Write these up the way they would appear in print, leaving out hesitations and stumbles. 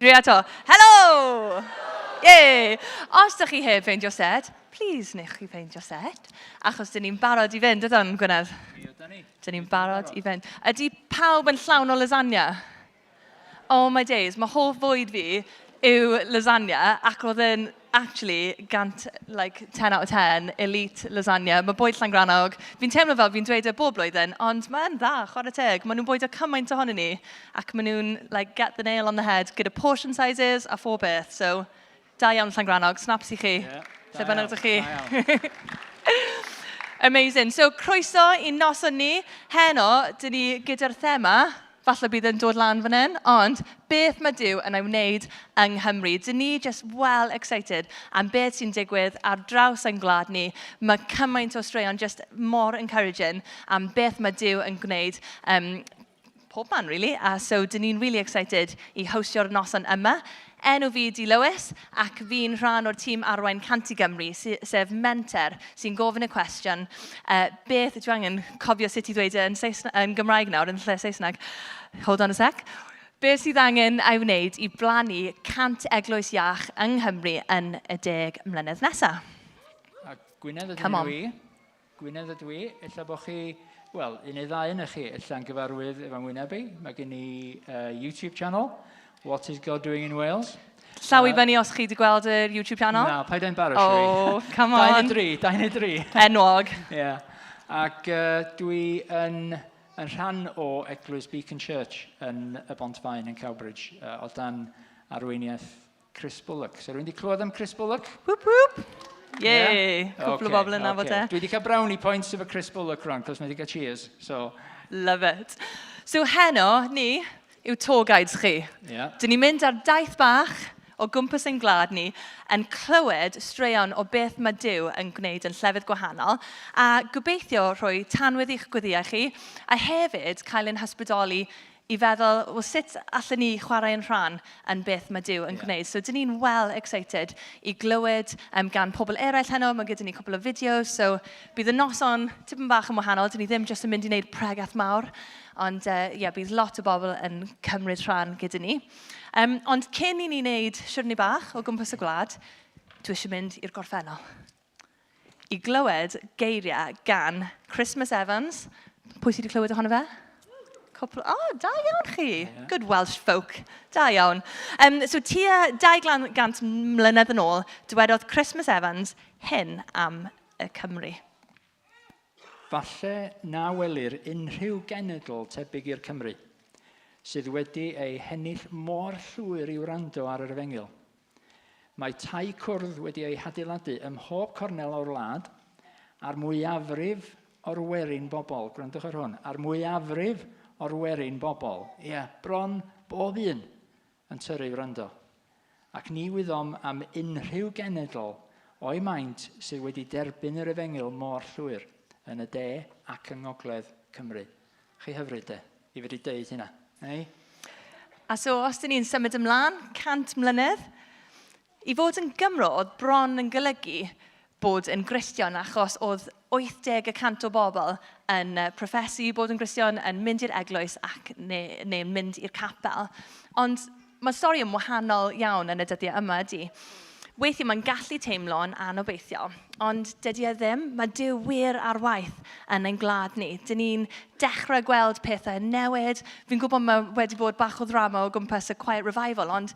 Dwi eto. Helo! Yay! Os ydych chi heb ffeindio set, please newch chi ffeindio set, achos dyn ni'n barod i fynd, ydyn, Gwynedd? Ie, ni. Dyn ni'n barod i fynd. Ydy pawb yn llawn o lasagna? Oh my days, mae hoff fwyd fi yw lasagna, ac oedd yn actually gant, like, 10 out of 10, elite lasagna. Mae bwyd Llangrannog, fi'n teimlo fel fi'n dweud e bob blwyddyn, ond mae'n dda, chwarae teg. Maen nhw'n bwydo cymaint ohonyn ni, ac maen nhw'n, like, get the nail on the head gyda portion sizes a phob beth. So, da iawn Llangrannog, snaps i chi. Yeah, lle bynnag ydych chi. Amazing. So, croeso i noson ni. Heno, dyn ni gyda'r thema, falle bydd yn dod lan fan hyn, ond beth mae Duw yn ei wneud yng Nghymru. Dyn ni just well excited am beth sy'n digwydd ar draws ein gwlad ni. Mae cymaint o straeon just mor encouraging am beth mae Duw yn gwneud pob man, really. A so, dyn ni'n really excited i hostio'r noson yma. Enw fi di Lewis, ac fi'n rhan o'r tîm arwain Cant i Gymru, sef menter sy'n gofyn y cwestiwn, beth, dwi angen cofio sut i ddweud e yn Gymraeg nawr, yn lle Saesneg. Hold on a sec. Beth sydd angen ei wneud i blannu 100 eglwys iach yng Nghymru yn y 10 mlynedd nesaf? A Gwynedd ydw Come on. I. Gwynedd ydw i. Ella bod chi, wel, un neu ddau yn chi, ella'n gyfarwydd efo'n wyneb i. Mae gen i YouTube channel, What is God Doing in Wales? Llaw i fyny os chi wedi gweld yr YouTube channel. Na, paid â'n embarrass fi. Oh, come Dau neu on. dri, dau neu dri. Enwog. Ie. Yeah. Ac dwi yn rhan o Eglwys Beacon Church yn y Bont-faen yn Cowbridge, o dan arweiniaeth Chris Bullock. So rwy'n wedi clywed am Chris Bullock? Whoop, whoop. Yay! Yeah? Cwpl o bobl yn nabod e. Dwi wedi cael brownie points efo Chris Bullock rwan, cos mae wedi cael cheers. So, Love it. So heno, ni yw tour guides chi. Dyn ni'n mynd ar daith bach o gwmpas ein gwlad ni yn clywed straeon o beth mae Duw yn gwneud yn llefydd gwahanol a gobeithio rhoi tanwydd i'ch gweddïau chi a hefyd cael ein hysbrydoli i feddwl, wel, sut allen ni chwarae yn rhan yn beth mae Duw yn gwneud. So, dyn ni'n well excited i glywed gan pobl eraill heno. Mae gyda ni cwpl o fideos, so bydd y noson tipyn bach yn wahanol. Dyn ni ddim jyst yn mynd i wneud pregaeth mawr, ond yeah, bydd lot o bobl yn cymryd rhan gyda ni. Ond cyn i ni wneud siwrne bach o gwmpas y gwlad, dwi eisiau mynd i'r gorffennol i glywed geiriau gan Christmas Evans. Pwy sydd wedi clywed ohono fe? Cwpl. O, oh, da iawn chi. Good Welsh folk. Da iawn. So tua 200 mlynedd yn ôl, dywedodd Christmas Evans hyn am y Cymru. Falle na welir unrhyw genedl tebyg i'r Cymry, sydd wedi ei hennill mor llwyr i wrando ar yr efengyl. Mae tai cwrdd wedi eu hadeiladu ym mhob cornel o'r wlad, a'r mwyafrif o'r werin bobl, gwrandwch ar hwn, a'r mwyafrif o'r werin bobl, ie, bron bob un yn tyrru i wrando. Ac ni wyddom am unrhyw genedl o'i maint sydd wedi derbyn yr efengyl mor llwyr yn y de ac yng ngogledd Cymru. Chi hyfryd de, i fedru deud hynna. Ei? A so, os dyn ni'n symud ymlaen 100 mlynedd, i fod yn Gymro oedd bron yn golygu bod yn Gristion, achos oedd 80% o bobl yn proffesu bod yn Gristion, yn mynd i'r eglwys ac neu mynd i'r capel. Ond mae stori yn wahanol iawn yn y dyddiau yma ydy. Weithiau mae'n gallu teimlo'n anobeithiol, ond dydy e ddim. Mae Duw wir ar waith yn ein gwlad ni. Dyn ni'n dechrau gweld pethau newid. Fi'n gwybod mae wedi bod bach o ddrama o gwmpas y Quiet Revival, ond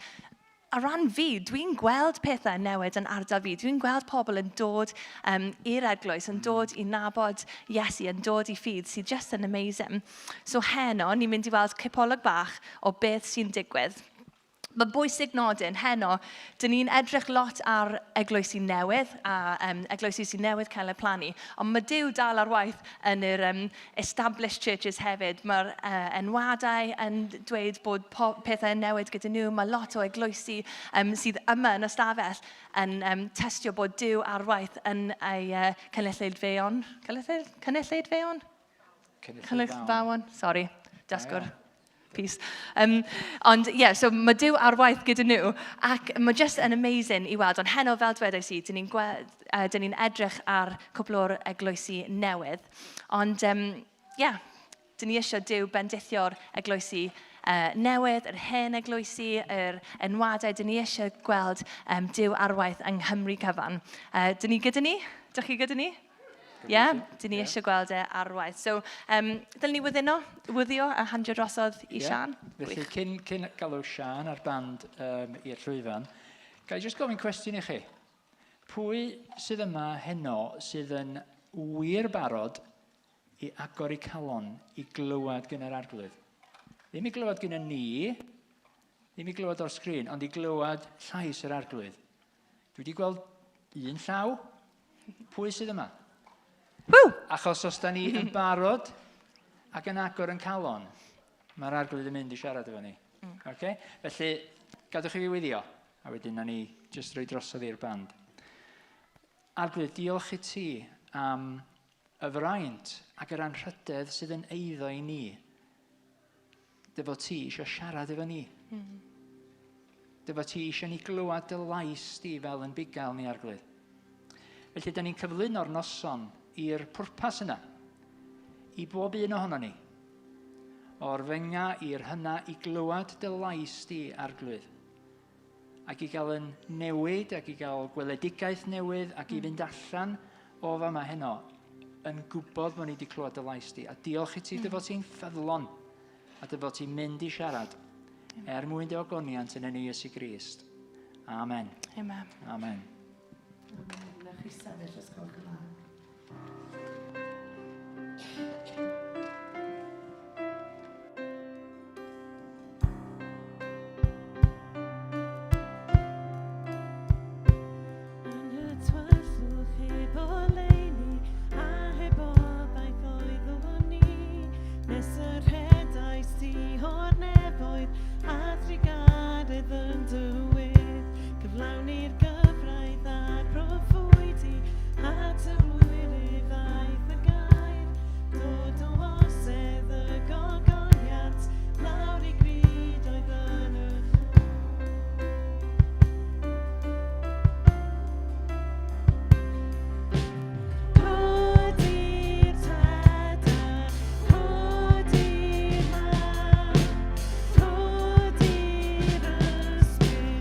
ar ran fi, dwi'n gweld pethau newid yn ardal fi. Dwi'n gweld pobl yn dod i'r eglwys, yn dod i nabod Iesu, yn dod i ffydd, sydd just yn amazing. So heno, ni'n mynd i weld cipolwg bach o beth sy'n digwydd. Mae'n bwysig nodyn, heno, dyn ni'n edrych lot ar eglwysi newydd a eglwysi sy'n newydd cael eu plannu, ond mae Duw dal ar waith yn yr established churches hefyd. Mae'r enwadau yn dweud bod pethau yn newid gyda nhw. Mae lot o eglwysi sydd yma yn y stafell yn testio bod Duw ar waith yn ei cynulleidfaon. Cynulleidfaon? Cynulleidfaon? Sorry, dysgwr. Peace. Ond ie, yeah, so mae Duw ar waith gyda nhw, ac mae just yn amazing i weld. Ond heno, fel dwedais i, dyn ni'n edrych ar cwpl o'r eglwysi newydd. Ond, ie, yeah, dyn Dyn ni eisiau Duw bendithio'r eglwysi newydd, yr hen eglwysi, yr enwadau. Dyn ni eisiau gweld Duw arwaith yng Nghymru cyfan. Dyn ni gyda ni? Dych chi gyda ni? Ie, yeah, dyn ni eisiau gweld e ar waith. So, dylen ni wyddino, wyddio a handio drosodd i yeah. Sian. Felly, cyn, cyn galw Sian a'r band i'r llwyfan, ga i jyst gofyn cwestiwn i chi. Pwy sydd yma heno sydd yn wir barod i agor eu calon i glywed gan yr Arglwydd? Ddim i glywed gyda ni, ddim i glywed o'r sgrin, ond i glywed llais yr Arglwydd. Dwi wedi gweld un llaw. Pwy sydd yma? Woo! Achos os da ni yn barod ac yn agor yn calon, mae'r arglwydd yn mynd i siarad efo ni. Okay? Felly, gadwch i fi wyddio, a wedyn na ni jyst rhoi drosodd i'r band. Arglwydd, diolch i ti am y fraint ac yr anrhydedd sydd yn eiddo i ni. Dy fod ti eisiau siarad efo ni. Dy fod ti eisiau ni glywed dy lais di fel yn bugail ni, Arglwydd. Felly, da ni'n cyflwyno'r noson i'r pwrpas yna, i bob un ohono ni, o'r fenga i'r hyna i glywed dy lais di, Arglwydd, ac i gael yn newid, ac i gael gweledigaeth newydd, ac i fynd allan o fama heno yn gwybod bod ni wedi clywed dy lais di. A diolch i ti dy fod ti'n ffyddlon a dy fod ti'n mynd i siarad er mwyn dy ogoniant yn enw Iesu Grist. Amen. Amen. Amen. Amen. Newch chi sefyll os gwelwch yn dda. Yn y tywyllwch heb oleuni a heb obaith oeddwn i, nes y rhedais di o'r nefoedd a thrugaredd yn dy wedd, cyflawni'r gyfraith a'r proffwydi, a tywyrydd aeth y gair, dod o orsedd y gogoniant, lawr i grud oedd yn y Codi'r Tad a codi'r Mab, codi'r Ysbryd.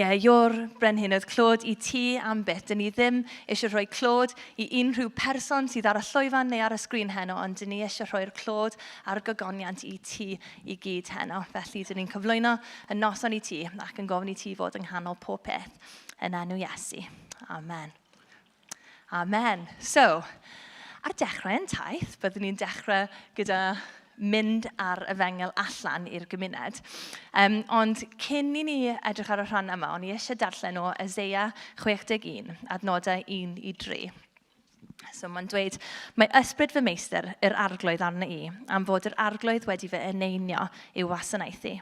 Ie, yeah, Ior Brenhinoedd, clod i ti am byth. Dyn ni ddim eisiau rhoi clod i unrhyw person sydd ar y llwyfan neu ar y sgrin heno, ond dyn ni eisiau rhoi'r clod a'r gogoniant i ti i gyd heno. Felly, dyn ni'n cyflwyno y noson i ti ac yn gofyn i ti fod yng nghanol pob peth yn enw Iesu. Amen. Amen. So, ar dechrau yn taith, byddwn ni'n dechrau gyda mynd ar efengyl allan i'r gymuned. Um, ond cyn i ni edrych ar y rhan yma, o'n i eisiau darllen o Eseia 61, adnodau 1 i 3. So mae'n dweud, mae ysbryd fy meistr, yr arglwydd arna i, am fod yr arglwydd wedi fy eneinio i'w wasanaethu.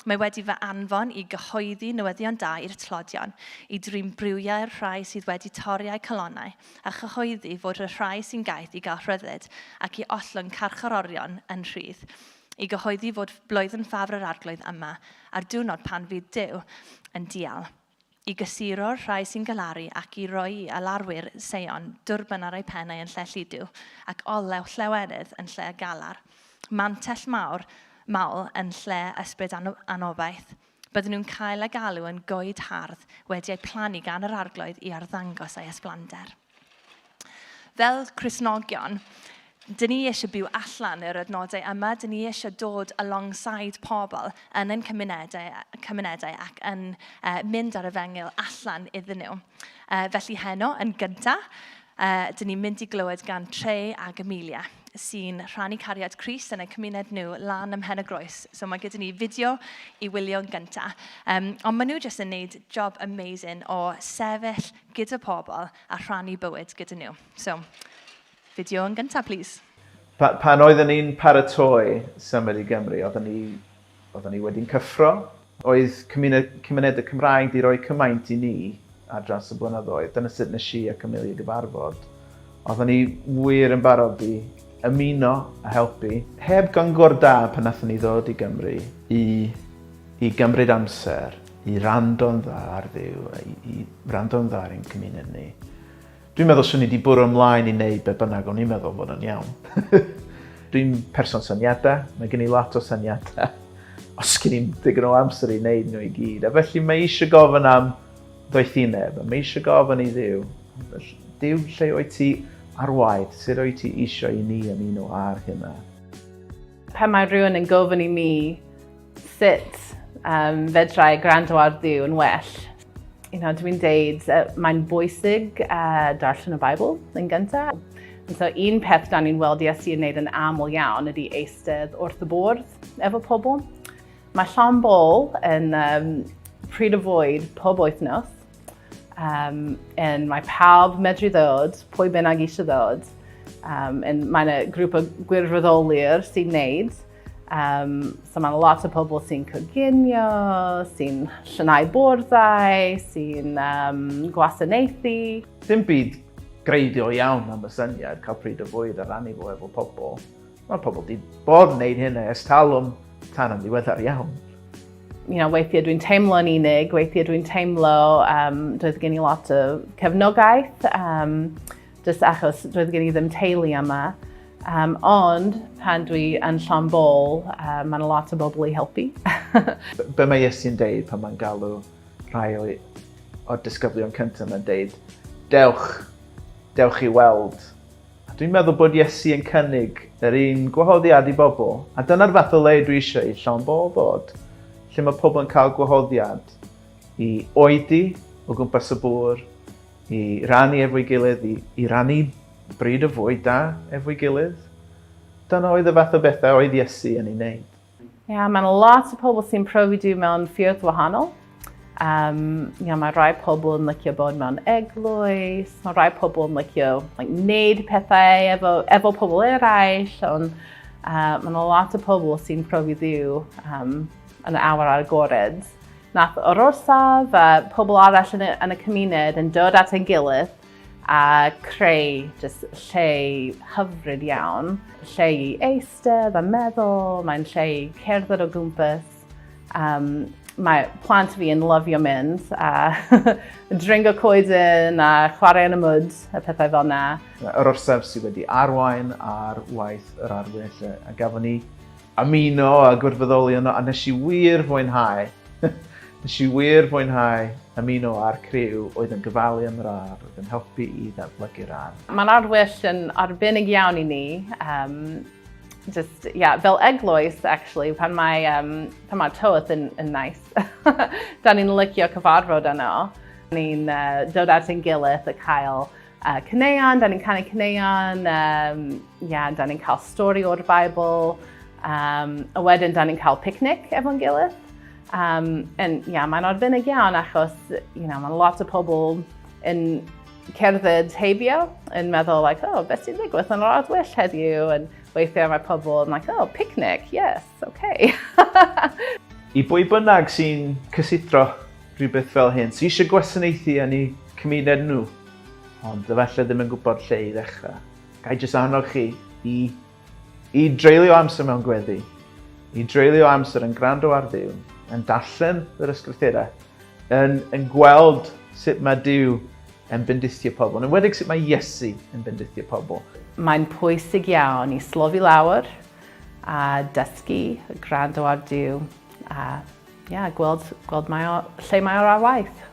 Mae wedi fy anfon i gyhoeddi newyddion da i'r tlodion, i drin briwiau'r rhai sydd wedi torri eu calonnau, a chyhoeddi fod y rhai sy'n gaeth i gael rhyddid, ac i ollwng carcharorion yn rhydd, i gyhoeddi fod blwyddyn ffafr yr Arglwydd yma, a'r diwrnod pan fydd Duw yn dial, i gysuro'r rhai sy'n galaru ac i roi i alarwyr Seion dwrban ar eu pennau yn lle lludw, ac olew llewenydd yn lle galar. Mantell mawr, mawl yn lle ysbryd anobaith. Bydden nhw'n cael eu galw yn goed hardd wedi eu plannu gan yr Arglwydd i arddangos ei ysblander. Fel Cristnogion, dyn ni eisiau byw allan yr adnodau yma, dyn ni eisiau dod alongside pobl yn ein cymunedau, cymunedau ac yn uh, mynd ar efengyl allan iddyn nhw. Uh, felly heno, yn gyntaf, Uh, dyn ni'n mynd i glywed gan Trey ag Amelia, sy'n rhannu cariad Crist yn eu cymuned nhw lan ym Mhen y Groes. So mae gyda ni fideo i wylio yn gyntaf. Um, ond maen nhw jyst yn neud job amazing o sefyll gyda pobl a rhannu bywyd gyda nhw. So, fideo yn gyntaf, please. Pa, pan oedden ni'n paratoi symud i Gymru, oedden ni, oedden ni wedi'n cyffro. Oedd cymuned, cymunedau Cymraeg di roi cymaint i ni ar draws y blynyddoedd. Dyna sut nes i ac Amelia gyfarfod. Oedden ni wir yn barod i ymuno a helpu. Heb gyngor da pan nathon ni ddod i Gymru i, i gymryd amser i wrando'n dda ar Dduw, i, i wrando'n dda ar ein cymuned ni. Dwi'n meddwl swn i wedi bwrw ymlaen i wneud be bynnag o'n i'n meddwl fod yn iawn. Dwi'n person syniadau, mae gen i lot o syniadau. Os gen i'n digon o amser i wneud nhw i gyd. A felly mae eisiau gofyn am ddoethineb, a mae eisiau gofyn i Dduw. Duw, lle oed ti ar waith? Sut oed ti eisiau i ni ymuno ar hynna? Pan mae rhywun yn gofyn i mi sut um, fedrai gwrando ar Dduw yn well, you know, dwi'n deud uh, mae'n bwysig uh, darllen y Beibl yn gyntaf. And so un peth da ni'n weld Iesu yn neud yn aml iawn ydy eistedd wrth y bwrdd efo pobl. Mae Llon Bol yn um, pryd o fwyd pob wythnos. Um, and mae pawb medru ddod, pwy bynnag eisiau ddod. Um, and mae'n y grŵp o gwirfoddolwyr sy'n neud. Um, so mae'n lot o pobl sy'n coginio, sy'n llynau bwrddau, sy'n um, gwasanaethu. Dim byd greiddiol iawn am y syniad cael pryd o fwyd a rannu fo efo pobl. Mae pobl wedi bod yn neud hynna ers talwm tan yn ddiweddar iawn. You know, weithiau dwi'n teimlo yn unig, weithiau dwi'n teimlo um, doedd gen i lot o cefnogaeth, um, jyst achos doedd gen i ddim teulu yma. Um, ond pan dwi yn llon bol, uh, mae'n lot o bobl i helpu. Be mae Iesu'n deud pan mae'n galw rhai o'i, o'r disgyblion cyntaf, mae'n deud, dewch, dewch i weld. A dwi'n meddwl bod Iesu yn cynnig yr un gwahoddiad i bobl. A dyna'r fath o le dwi eisiau i Llon Bol fod, lle mae pobl yn cael gwahoddiad i oedi o gwmpas y bwr, i rannu efo'i gilydd, i, i rannu bryd o fwyd da efo'i gilydd. Dyna oedd y fath o bethau oedd Iesu yn ei wneud. Ie, yeah, mae'n lot o pobl sy'n profi Duw mewn ffyrdd wahanol. Um, you know, mae rhai pobl yn licio bod mewn eglwys, mae rhai pobl yn licio like, wneud pethau efo, efo pobl eraill, ond uh, mae'n lot o pobl sy'n profi Dduw um, yn y awyr agored. Nath yr orsaf a pobl arall yn y, yn y cymuned yn dod at ein gilydd a creu just lle hyfryd iawn, lle i eistedd a meddwl, mae'n lle i cerdded o gwmpas. Um, mae plant fi yn lyfio mynd a dringo coeden a chwarae yn y mwd a pethau fel na. Yr orsaf sydd wedi arwain ar waith yr arwyll a gafon ni ymuno a gwirfoddoli yno a nes i wir fwynhau. Nes i wir fwynhau ymuno â'r criw oedd yn gofalu am yr ardd, oedd yn helpu i ddatblygu'r ardd. Mae'r ardd wyllt yn arbennig iawn i ni. Um, just, yeah, fel eglwys, actually, pan mae, um, pan mae tywydd yn, yn nice. da ni'n licio cyfarfod yno. Ni'n uh, dod at ein gilydd a cael uh, caneuon, da ni'n canu caneuon, um, yeah, da ni'n cael stori o'r Bible, um, a wedyn da ni'n cael picnic efo'n gilydd. Um, and yeah, mae'n arbennig iawn achos you know, mae lot o pobl yn cerdded heibio yn meddwl, like, oh, beth sy'n digwydd yn yr ardd wyllt heddiw? And weithiau mae pobl yn like, oh, picnic, yes, okay. I bwy bynnag sy'n cysidro rhywbeth fel hyn, sy'n eisiau gwasanaethu yn eu cymuned nhw, ond efallai ddim yn gwybod lle i ddechrau. Ga i jyst annog chi i, i dreulio amser mewn gweddi, i dreulio amser yn gwrando ar Dduw, yn darllen yr ysgrythurau, yn, yn gweld sut mae Duw yn bendithio pobl, yn enwedig sut mae Iesu yn bendithio pobl. Mae'n pwysig iawn i slofi lawr a dysgu, gwrando ar Duw a yeah, gweld, gweld mae o, lle mae o'r ar waith.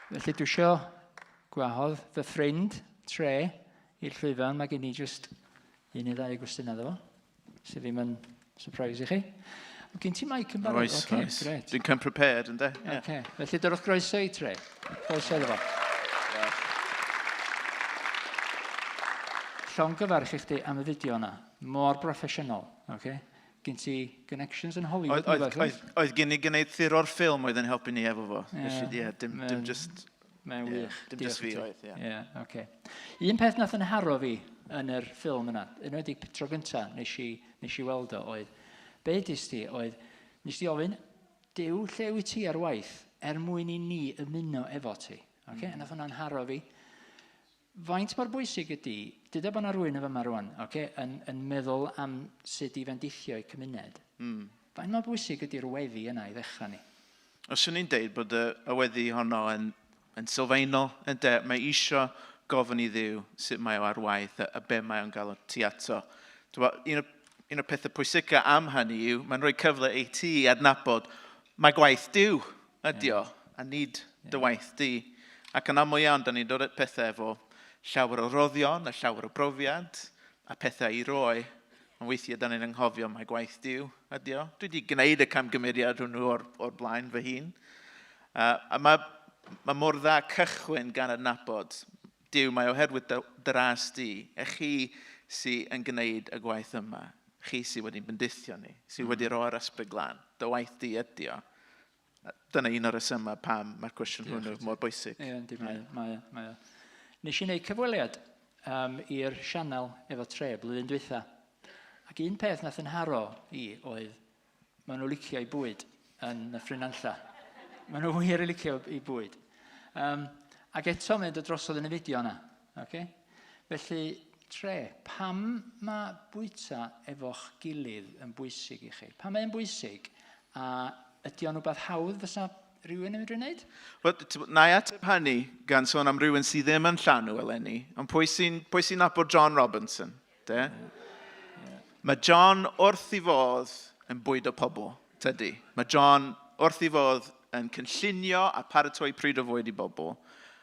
Felly dwi eisiau gwahodd fy ffrind, Tre, i'r llwyfan. Mae gen i just un neu ddau gwestiynau iddo fo, sydd ddim yn surprise i chi. Gen ti mic yn barod? Oes, okay, oes. Great. Dwi'n come prepared, ynddo? Yeah. Okay. Felly dyrwch groeso i Tre. Croeso iddo fo. Llongyfarch i chdi am y fideo yna. Mor broffesiynol. Okay? Gen ti connections yn Hollywood? Oedd, oedd, oedd, oedd gen i gwneuthurwr ffilm oedd yn helpu ni efo fo. Yeah. Felly, yeah, dim, dim just... Mae'n wych. Yeah, dim just fi oedd, ie. Yeah, okay. Un peth nath yn haro fi yn yr ffilm yna, enwedig tro gynta nes i, nes i weld o, oedd, be dys ti, oedd, nes ti ofyn, Duw, lle wyt ti ar waith er mwyn i ni ymuno efo ti? Okay? Mm. A nath hwnna'n haro fi. Faint mor bwysig ydy, dyda bod yna rhywun yn fyma rwan, okay, yn, yn meddwl am sut i fendithio eu cymuned. Mm. Faint mor bwysig ydy'r weddi yna i ddechrau ni? Os swn i'n deud bod y, y weddi honno yn, yn sylfaenol, yn de, mae isio gofyn i Dduw sut mae o ar waith a, a be mae o'n gael ti ato. Bo, un, o'r, un o'r pethau pwysica am hynny yw, mae'n rhoi cyfle i ti i adnabod mae gwaith Duw ydy o, a nid dy waith di. Ac yn aml iawn, da ni'n dod at pethau efo llawer o roddion a llawer o brofiad a pethau i roi. Ond weithiau, da ni'n anghofio mae gwaith Duw ydy o. Dwi wedi gwneud y camgymeriad hwnnw o'r, or blaen fy hun. Uh, a mae, mae mor dda cychwyn gan adnabod Duw, mae oherwydd dy, dy ras di, a chi sy'n yn gwneud y gwaith yma. Chi sydd wedi'n bendithio ni, sydd wedi mm. roi'r ysbryd glân. Dy waith di ydy o. Dyna un o'r rhesymau pam mae'r cwestiwn hwnnw mor bwysig. Ie, yndi, mae, mae, mae. Nes i wneud cyfweliad um, i'r sianel efo tre blwyddyn dwytha. Ac un peth nath yn haro i oedd, maen nhw licio i bwyd yn y Ffrynanlla. Maen nhw wir i licio i bwyd. Um, ac eto mae'n dod drosodd yn y fideo yna. Okay? Felly, tre, pam mae bwyta efo'ch gilydd yn bwysig i chi? Pam mae'n bwysig? A ydy o'n rhywbeth hawdd fysa rhywun yn medru wneud? Wel, na i ateb hynny gan sôn am rhywun sydd ddim yn llanw eleni, ond pwy sy'n pwy sy nabod John Robinson? De? Yeah. Mae John wrth i fodd yn bwydo pobl, tydi. Mae John wrth i fodd yn cynllunio a paratoi pryd o fwyd i bobl.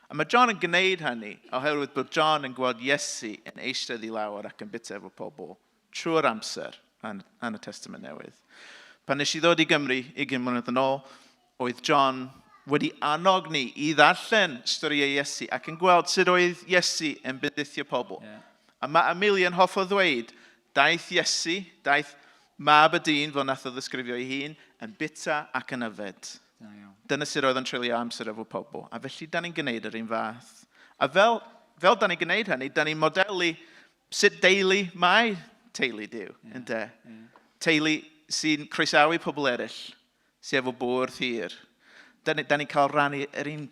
A mae John yn gwneud hynny oherwydd bod John yn gweld Iesu yn eistedd i lawr ac yn bita efo pobl trwy'r amser yn, yn y Testament Newydd. Pan nes i ddod i Gymru 20 mlynedd yn ôl, oedd John wedi annog ni i ddarllen storiau Iesu ac yn gweld sut oedd Iesu yn bendithio pobl. Yeah. A mae Amelia yn hoff o ddweud, daeth Iesu, daeth mab y dyn, fel nath o ddisgrifio ei hun, yn bita ac yn yfed. Dyna sut oedd o'n treulio amser efo pobl. A felly, da ni'n gwneud yr un fath. A fel, fel da ni'n gwneud hynny, da ni'n modelu Sut deulu mae teulu Duw, yeah. ynde? Yeah. Teulu sy'n croesawu pobl eraill, sy'n efo bwrdd hir. Da ni'n ni cael rannu yr un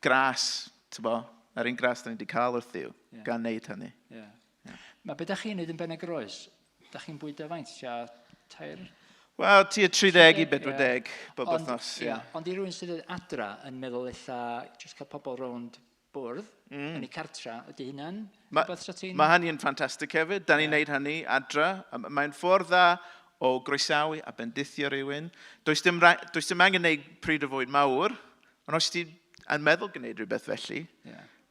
gras, bo, yr un gras da ni wedi cael wrth Dduw, yeah. gan wneud hynny. Yeah. Yeah. Mae beth da chi'n neud yn Ben y Groes? Da chi'n bwydo faint? Tua tair? Wel, tua 30 i 40 yeah. bob wythnos. Ond, yeah. Ond i rywun sydd adra yn meddwl ella, jyst cael pobl rownd bwrdd yn eu cartra, ydy hynna'n rhywbeth sa ti'n... Mae hynny yn ffantastig hefyd. Da ni'n neud hynny adra. Mae'n ffordd dda o groesawu a bendithio rhywun. Does dim, does dim angen neud pryd o fwyd mawr, ond os ti yn meddwl gwneud rhywbeth felly,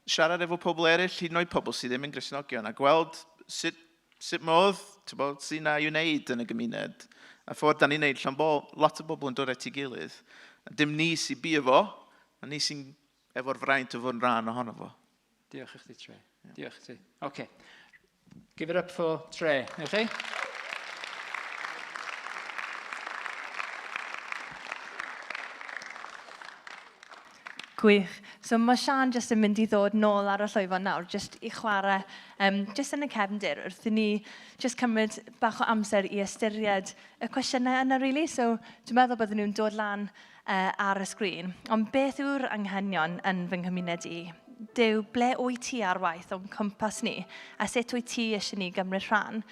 siarad efo pobl eraill, hyd yn oed pobl sydd ddim yn Gristnogion, a gweld sut, sut modd, ti'n sy'n na i'w wneud yn y gymuned. A ffordd da ni'n neud Llanbol, lot o bobl yn dod at ei gilydd. A dim ni sy'n bu efo, a ni sy'n efo'r fraint o fod yn rhan ohono fo. Diolch i chdi, Tre. Yeah. Diolch i ti. OK. Give it up for Tre. Newch chi? Gwych. So mae Sian jyst yn mynd i ddod nôl ar y llwyfan nawr, jyst i chwarae, jyst yn y cefndir, wrth i ni jyst cymryd bach o amser i ystyried y cwestiynau yna, really. So dwi'n meddwl bydden nhw'n dod lan ar y sgrin. Ond beth yw'r anghenion yn fy nghymuned i? Duw, ble wyt ti ar waith o'n cwmpas ni? A sut wyt ti eisiau ni gymryd rhan?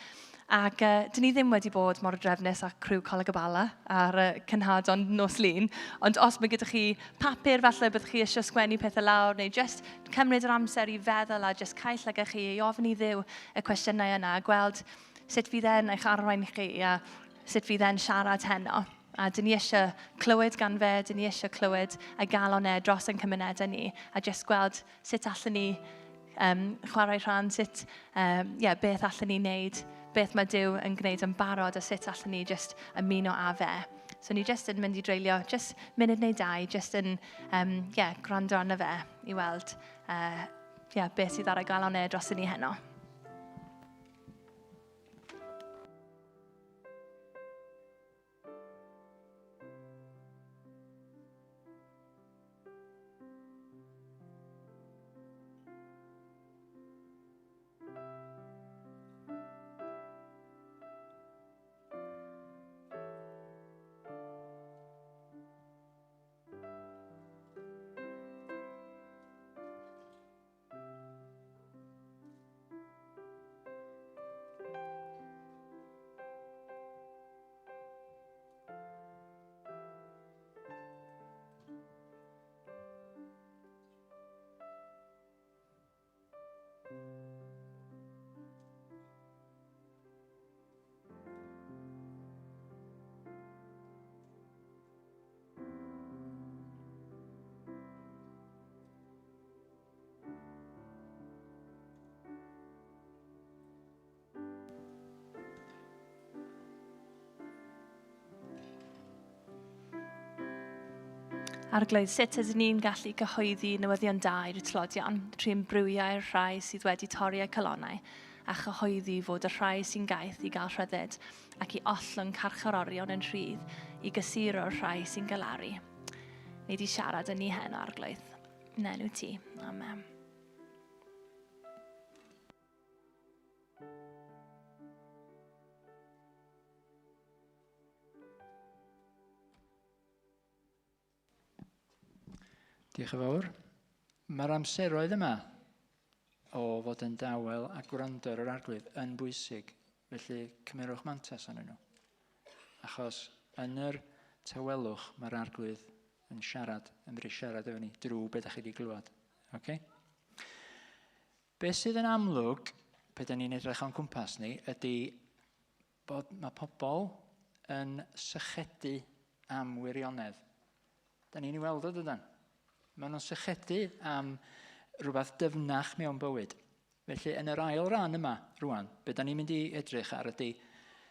Ac dyn ni ddim wedi bod mor drefnus â criw Coleg y Bala ar y cynhadon nos Lun, ond os mae gyda chi papur, falle byddwch chi eisiau sgwennu pethau lawr, neu jyst cymryd yr amser i feddwl a jyst cael llygad chi i ofyn i Dduw y cwestiynau yna a gweld sut fydd e'n eich arwain chi a sut fydd e'n siarad heno. A dyn ni eisiau clywed gan fe, dyn ni eisiau clywed ei galon e dros ein cymunedau ni, a jyst gweld sut allwn ni chwarae rhan, sut, yeah, beth allwn ni wneud, beth mae Duw yn gwneud yn barod a sut allwn ni jyst ymuno â fe. So ni jyst yn mynd i dreulio jyst munud neu dau, jyst yn yeah, gwrando arno fe i weld yeah, beth sydd ar ei galon e dros ni heno. Arglwydd, sut ydyn ni'n gallu cyhoeddi newyddion da i'r tlodion, trin briwiau'r rhai sydd wedi torri eu calonnau, a chyhoeddi fod y rhai sy'n gaeth i gael rhyddid, ac i ollwng carcharorion yn rhydd, i gysuro'r rhai sy'n galaru. Nei di siarad yn ni heno, Arglwydd. Yn enw ti. Amen. Diolch yn fawr. Mae'r amseroedd yma o fod yn dawel a gwrando ar yr arglwydd yn bwysig, felly cymerwch mantais arnyn nhw. Achos yn yr tawelwch mae'r arglwydd yn siarad, yn medru siarad efo ni drwy beth ydych chi wedi glywed. Okay? Be sydd yn amlwg, pe da ni'n edrych o'n cwmpas ni, ydy bod mae pobl yn sychedu am wirionedd. Da ni'n ei weld o dydan. Maen nhw'n sychedu am rhywbeth dyfnach mewn bywyd. Felly, yn yr ail ran yma, rwan, be da ni'n mynd i edrych ar ydy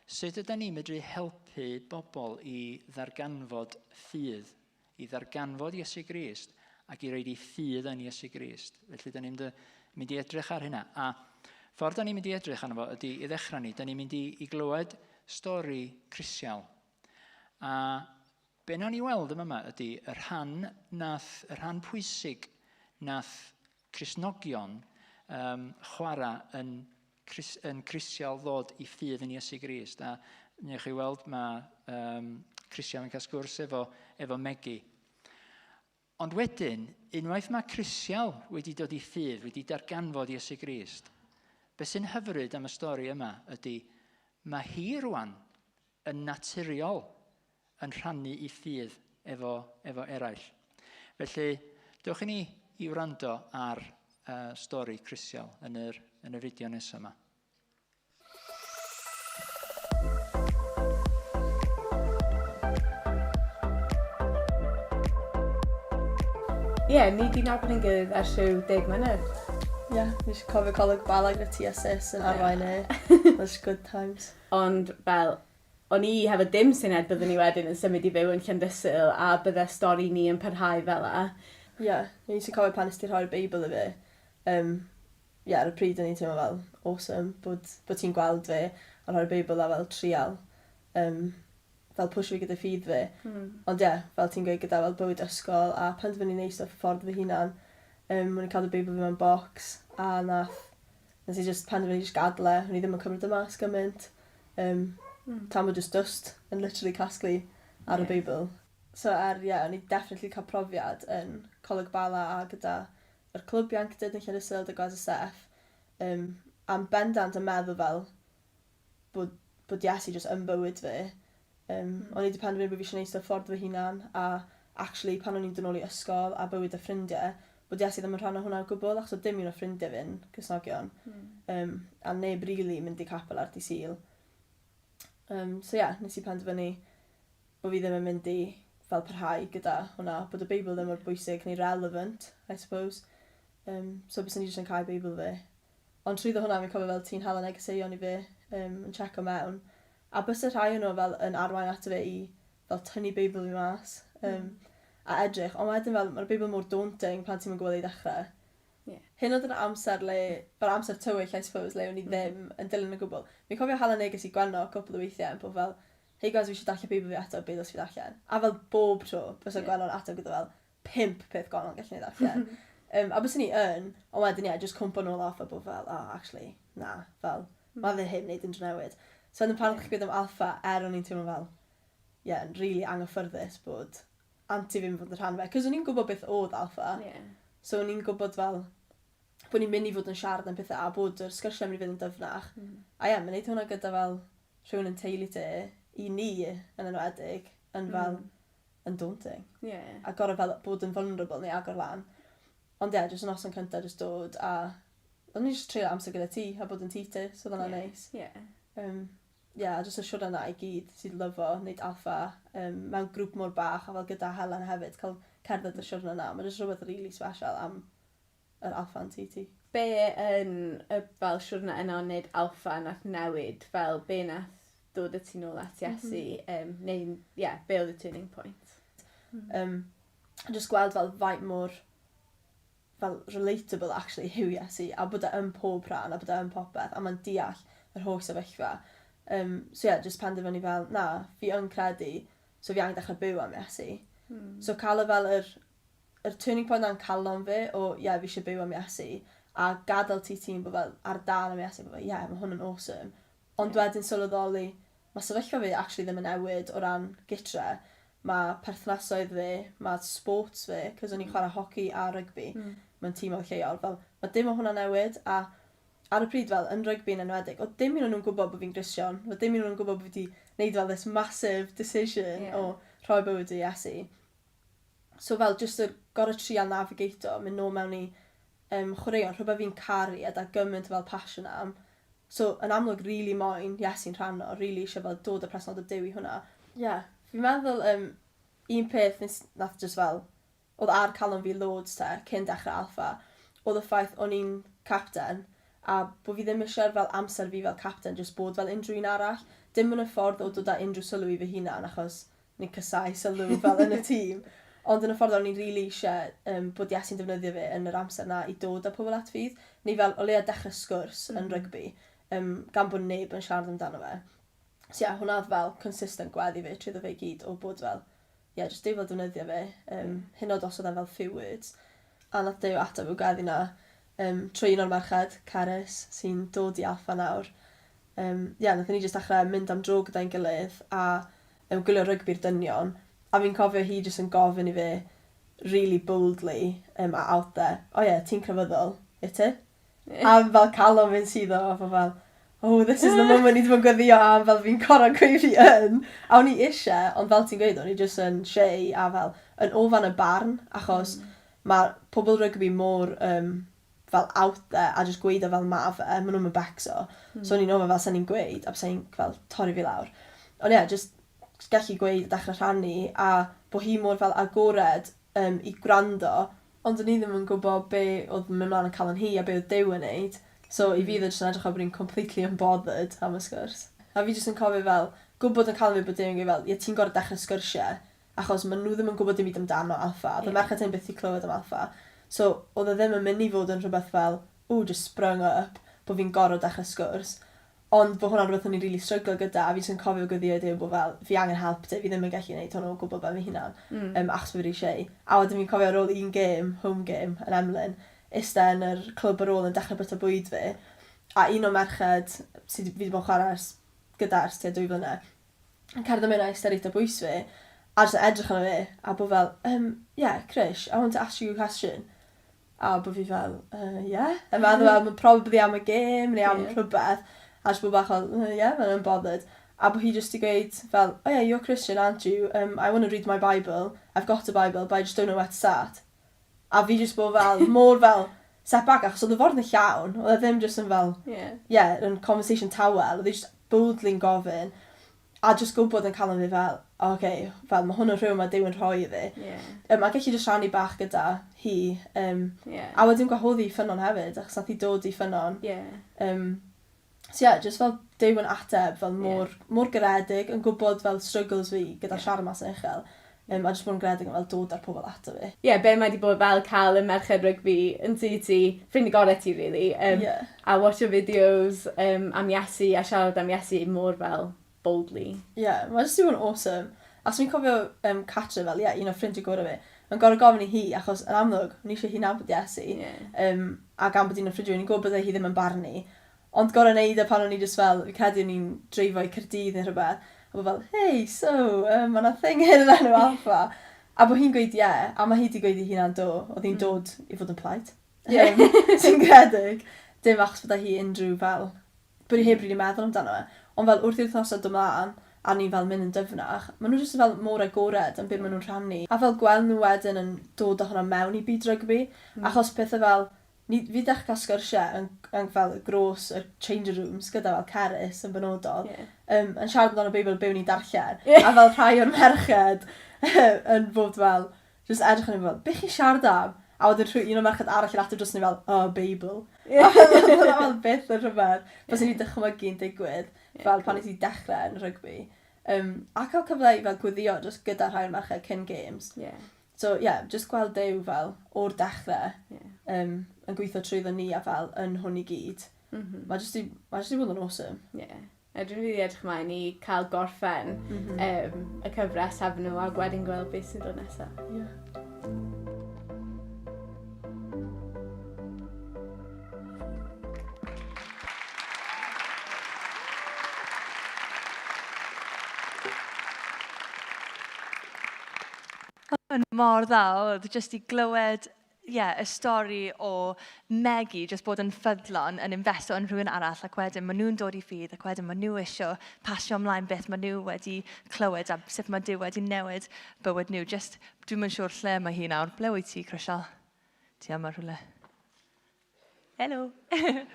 sut ydy ni'n medru helpu bobl i ddarganfod ffydd, i ddarganfod Iesu Grist ac i roed i ffydd yn Iesu Grist. Felly, da ni'n mynd i edrych ar hynna. A ffordd da ni'n mynd i edrych arno fo ydy, i ddechrau ni, da ni'n mynd i, i glywed stori Crisial. A be nawn ni weld yma ydy y rhan, nath, y rhan pwysig nath Cristnogion um, chwarae yn, yn Crisial ddod i ffydd yn Iesu Grist. A newch chi weld mae Crisial yn cael sgwrs efo, efo Megi. Ond wedyn, unwaith mae Crisial wedi dod i ffydd, wedi darganfod Iesu Grist, beth sy'n hyfryd am y stori yma ydy, mae hi rwan yn naturiol yn rhannu i ffydd efo, efo eraill. Felly, dewch i ni i wrando ar uh, stori Crisial yn yr, yn y fideo nesaf yma. Ie, yeah, ni di nabod ein gilydd ers rhyw deg mlynedd. Ie, yeah, nes i cofio coleg Bala gyda ti a sis yn arwain e. It good times. Ond fel, o'n i hefo dim syniad byddwn ni wedyn yn symud i fyw yn Llandysul a bydde stori ni yn parhau fel 'a. Ie, yeah, nes i cofio pan nes ti rhoi'r Beibl i fi. Um, ie, ar y pryd o'n i'n teimlo fel awesome bod, bod ti'n gweld fi a rhoi'r Beibl a fel trial um, fel push fi gyda ffydd fi. Mm. Ond ie, yeah, fel ti'n gweud gyda fel bywyd ysgol a penderfynu neud stuff ffordd fy hunan, um, o'n i'n cadw Beibl fi mewn box a nath nes i just penderfynu just gadael e, o'n i ddim yn cymryd y mas gymaint. Um, mm. Tan bod just dust yn literally casglu ar yeah. y Beibl. So er, ie, yeah, o'n i definitely cael profiad yn Coleg Bala a gyda yr clwb ieuenctid yn Llandysul 'da Gwaz a Steff yym a'n bendant yn meddwl fel bod bod Iesu jyst yn bywyd fi. Yym o'n i 'di penderfynu bod fi eisiau neud stwff ffordd fy hunan a actually pan o'n i'n dod nôl i ysgol a bywyd 'da ffrindie bod Iesu ddim yn rhan o hwnna o gwbl achos o'dd dim un o ffrindie fi'n Cristnogion. Hmm. Yym a neb rili mynd i capel ar dydd Sul. Yym so ie nes i penderfynu bod fi ddim yn mynd i fel parhau gyda hwnna, bod y Beibl ddim mor bwysig neu relevant, I suppose. Um, so byswn i jyst yn cael Beibl fi. Ond trwyddo hwnna, fi'n cofio fel ti'n hala negeseuon i fi, um, yn checo mewn. A byse rhai o'n nhw fel yn arwain ato fe i fel tynnu Beibl fi mas um, mm. a edrych. Ond wedyn fel, mae'r Beibl mor daunting pan ti'n mynd gwybod ei ddechrau. Ie. Hyn oedd yn amser le, fel amser tywyll I suppose, le o'n i ddim yn dilyn o gwbl. Fi'n cofio hala neges i Gwenno cwpl o weithiau yn bod fel, hei guys fi eisiau darllen Beibl fi eto, be ddylse fi ddarllen? A fel bob tro, byse yeah. Gwenno'n ateb gyda fel pump peth gwahanol gallen ni ddarllen. um, a bysen ni yn, ond wedyn ie, yeah, just cwmpo nôl off a bod fel, oh, actually, na, fel, mm. mae fe heb wneud unrhyw newid. So wedyn pan yeah. chi'n gweud am alpha, er o'n i'n teimlo fel, ie, yeah, yn really anghyffyrddus bod anti fi'n fod yn rhan fe. Cos o'n i'n gwybod beth oedd alpha. Yeah. So o'n i'n gwybod fel bod ni'n mynd i fod yn siarad am pethau a bod yr sgyrsiau yn mynd i fynd yn dyfnach. Mm. A ie, yeah, mae'n neud hwnna gyda fel rhywun yn teulu ti, i ni yn enwedig, yn fel, mm. yn daunting. Yeah. A gorau fel bod yn vulnerable neu agor lan. Ond ie, yeah, jyst y noson cyntaf jyst dod a... O'n i jyst treulio amser gyda ti a bod yn tŷ ti, so oedd hwnna'n yeah. neis. Yeah. Um, yeah, a jyst y siwrne 'na i gyd, sy'n lyfo wneud alpha um, mewn grŵp mor bach a fel gyda Helen hefyd, cael cerdded y siwrne 'na. Mae jyst rhywbeth really special am yr alpha yn TT. Be yn y fel siwrne yna o wneud alpha nath newid, fel be nath dod â ti nôl at Iesu, mm -hmm. um, neu, ie, yeah, be oedd y turning point? Mm -hmm. um, just gweld fel faint mor fel relatable actually yw Iesu a bod e yn pob rhan a bod e yn popeth a mae'n deall yr holl sefyllfa. Um, so yeah, just penderfynu fel, na, fi yn credu, so fi angen dechrau byw am Iesu. Mm. So cael y fel yr, yr turning point na'n calon fi o, ie, yeah, fi eisiau byw am Iesu, a gadael ti ti'n bod fel ar dan am Iesu, bod fel, ie, yeah, mae hwn yn awesome. Ond yeah. wedyn sylweddoli, mae sefyllfa fi actually ddim yn newid o ran gytre. Mae perthnasoedd fi, mae sports fi, cos o'n i'n mm. chwarae hoci a rygbi mm. mewn tîm o'r lleol. Fel, mae dim o hwnna newid, a ar y pryd fel, yn rygbi yn enwedig, oedd dim un o'n nhw'n gwybod bod fi'n Gristion, oedd dim un o'n nhw'n gwybod bod fi wedi gwneud fel this massive decision yeah. o rhoi bywyd i Iesu. So fel, jyst y gorau trial navigato, mynd nôl mewn i um, chwaraeon, rhywbeth fi'n caru a da gymaint o fel passion am. So, yn amlwg, really moyn Iesu'n rhan o, really eisiau fel dod â presenoldeb Duw i hwnna. Ie, yeah. fi'n meddwl um, un peth nes, nath just fel, oedd ar calon fi loads te, cyn dechrau Alpha, oedd y ffaith o'n i'n capten, a bod fi ddim eisiau'r fel amser fi fel capten, just bod fel unrhyw un arall. Dim yn y ffordd o dod â unrhyw sylw i fy hunan, achos ni'n casau sylw fel yn y tîm. Ond yn y ffordd o'n i'n rili eisiau um, bod Iesu'n defnyddio fe yn yr amser na i dod â pobl at ffydd. Neu fel o leia dechrau sgwrs mm. yn rygbi, um, gan bod neb yn siarad amdano fe. So ie, yeah, hwnna oedd fel consistent gweddi fi trwyddo fe i gyd o bod fel, ie, yeah, just Duw fel defnyddio fe, um, hyn oed os oedd e'n fel few words. A nath Duw ateb y gweddi na um, trwy un o'r merched, Cerys, sy'n dod i Alpha nawr. Yym, ie, wnaethon ni jyst dechrau mynd am dro gyda'n gilydd a yym gwylio rygbi'r dynion, a fi'n cofio hi jyst yn gofyn i fi really boldly yym a out there, "O ie, ti'n crefyddol, wyt ti?" A fel calon fi'n suddo a fo fel, "Oh, this is the moment ni 'di bod yn gweddïo am, fel fi'n gor'o' gweud fi yn." A o'n i isie, ond fel ti'n gweud, o'n i jyst yn shy a fel yn ofan y barn, achos mm. Mae pobl rygbi mor um, fel out there a just gweud o fel ma fe, maen nhw'n becso. So o'n i'n ofyn fel sa'n ni'n gweud a sa'n fel torri fi lawr. Ond ie, yeah, just gallu gweud a dechrau rhannu a bod hi mor fel agored um, i gwrando, ond o'n i ddim yn gwybod be oedd yn mynd mlaen yn calon hi a be oedd Duw yn neud. So i fi oedd e jyst yn edrych fel bod hi'n completely unbothered am y sgwrs. A fi jyst yn cofio fel, gwybod yn calon fi bod Duw yn gweud fel, ie ti'n gorfod dechrau sgyrsiau, achos maen nhw ddim yn gwybod dim byd amdano Alpha. Oedd y merched hyn byth 'di clywed am Alpha. So oedd e ddim yn mynd i fod yn rhywbeth fel, ooh, just sprung up, bod fi'n gorfod dechrau sgwrs. Ond bod hwnna'n rhywbeth o'n i'n rili stryglo gyda, a fi jyst yn cofio gweddio i Duw bod fel, fi angen help te, fi ddim yn gallu gwneud hwn o gwbl ben fy hunan, um, achos bod fi eisiau. A wedyn fi'n cofio ar ôl un gêm, home game, yn Emlyn, iste yn yr clwb ar ôl yn dechrau byta bwyd fi, a un o'r merched sydd fi wedi bod yn chwarae ers, gyda ers tua 2 flynedd, yn cerdded mewn a eistedd reit ar bwys fi, a jyst yn edrych arno fi, a bod fel, um, yeah, Krish, I want to ask you a question. A bod fi fel, yeah? A meddwl fel, mae'n probably am y gêm, neu am yeah. rhywbeth. A jyst bod bach fel, yeah, mae'n unbothered. A bod hi jyst i gweud fel, oh yeah, you're Christian, aren't you? I want to read my Bible. I've got a Bible, but I just don't know where to start. A fi jyst bod fel, mor fel, set back, achos oedd y ffordd yn llawn. Oedd e ddim jyst yn fel, yeah, yn conversation tawel. Oedd e jyst boldly'n gofyn. A jyst gwybod yn calon fi fel, oh, okay, fel mae hwn yn rhywun mae Duw yn rhoi i fi. A gallu jyst rhannu bach gyda hi. A wedyn gwahoddi i ffynnon hefyd, achos nath hi dod i ffynnon. So yeah, just fel Duw yn ateb fel mor, mor garedig, yn gwybod fel struggles fi gyda siarad mas yn uchel. A jyst bod yn garedig yn fel dod â'r pobl ato fi. Ie, yeah, be mae wedi bod fel cael y merched rygbi yn tŷ ti, ffrindiau gorau ti, really. A watcho videos am Iesu a siarad am Iesu mor fel boldly. Ie, yeah, mae jyst wedi bod yn awesome. A so fi'n cofio Catra fel, ie, yeah, un o ffrindiau gorau fi, yn gorfod gofyn i hi, achos yn amlwg, o'n i eisiau hi nabod Iesu. A gan bod un o ffrindiau, o'n i'n gwybod bydde hi ddim yn barnu. Ond gorfod neud e pan o'n i jyst fel, fi credu o'n i'n dreifo i Caerdydd neu rhywbeth, a bod fel, hey, so, mae 'na thing hyn yn enw Alpha. A bod hi'n gweud ie, a mae hi 'di gweud ei hunan do, oedd hi'n dod i fod yn polite. Sy'n garedig. Dim achos bod hi unrhyw fel, bod hi heb rili meddwl amdano fe. Ond fel wrth i'r wythnosau dod mlaen, a ni'n fel mynd yn dyfnach, maen nhw jyst yn fel mor agored am beth maen nhw'n rhannu. A fel gweld nhw wedyn yn dod â hwnna mewn i byd rygbi, achos pethau fel, Ni, fi dechrau cael sgyrsiau yn, yn fel gros y changing rooms gyda fel Cerys yn benodol. Yn siarad amdano Beibl be o'n i'n darllen. A fel rhai o'r merched yn bod fel, jyst edrych arno fi fel, be chi'n siarad am? A wedyn rhyw un o'r merched arall yn ateb dros ni fel, oh, Beibl. A fel, hwnna fel byth yn rhywbeth byswn i'n dychmygu'n digwydd fel pan nes i dechrau yn rygbi. A cael cyfle i fel gweddio jyst gyda rhai o'r merched cyn games. So ie, yeah, jyst gweld Duw fel o'r dechrau yn gweithio trwyddo ni a fel yn hwn i gyd. Mae jyst i, mae jyst i bod yn awesome. Ie. Yeah. A dwi'n rili edrych ymlaen i cael gorffen y cyfres efo nhw a wedyn gweld beth sy'n dod nesaf. Yn mor dda oedd jyst i glywed yeah, y stori o Megi jyst bod yn ffyddlon, yn investo yn rhywun arall ac wedyn maen nhw'n dod i ffydd ac wedyn maen nhw eisiau pasio ymlaen beth maen nhw wedi clywed a sut mae Duw wedi newid bywyd nhw. Just, dwi'm yn siŵr lle mae hi nawr. Ble wyt ti, Crisial? Ti yma rhywle? Helo.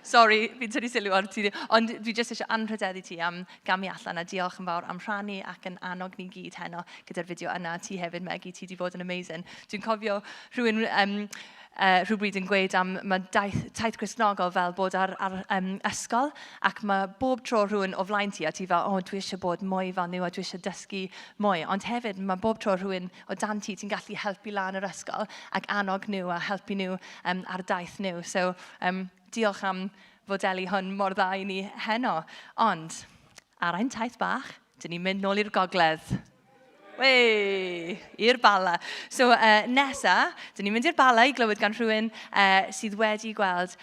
Sorry, fi'n tynnu sylw ar ti. Ond dwi jyst eisiau anrhydeddu ti am gamu allan a diolch yn fawr am rhannu ac yn annog ni gyd heno gyda'r fideo yna. Ti hefyd, Megi, ti wedi bod yn amazing. Dwi'n cofio rhywun rhywbryd yn gweud am mae daith, taith Gristnogol fel bod ar ysgol ac mae bob tro rhywun o flaen ti a ti fel, o, oh, dwi eisiau bod mwy fel nhw a dwi eisiau dysgu mwy. Ond hefyd mae bob tro rhywun o dan ti, ti'n gallu helpu lan yr ysgol ac annog nhw a helpu nhw ar daith nhw. So, diolch am fodelu hwn mor dda i ni heno. Ond, ar ein taith bach, dyn ni'n mynd nôl i'r gogledd. Wei, i'r Bala. So, nesa, dyn ni'n mynd i'r Bala i glywed gan rhywun sydd wedi gweld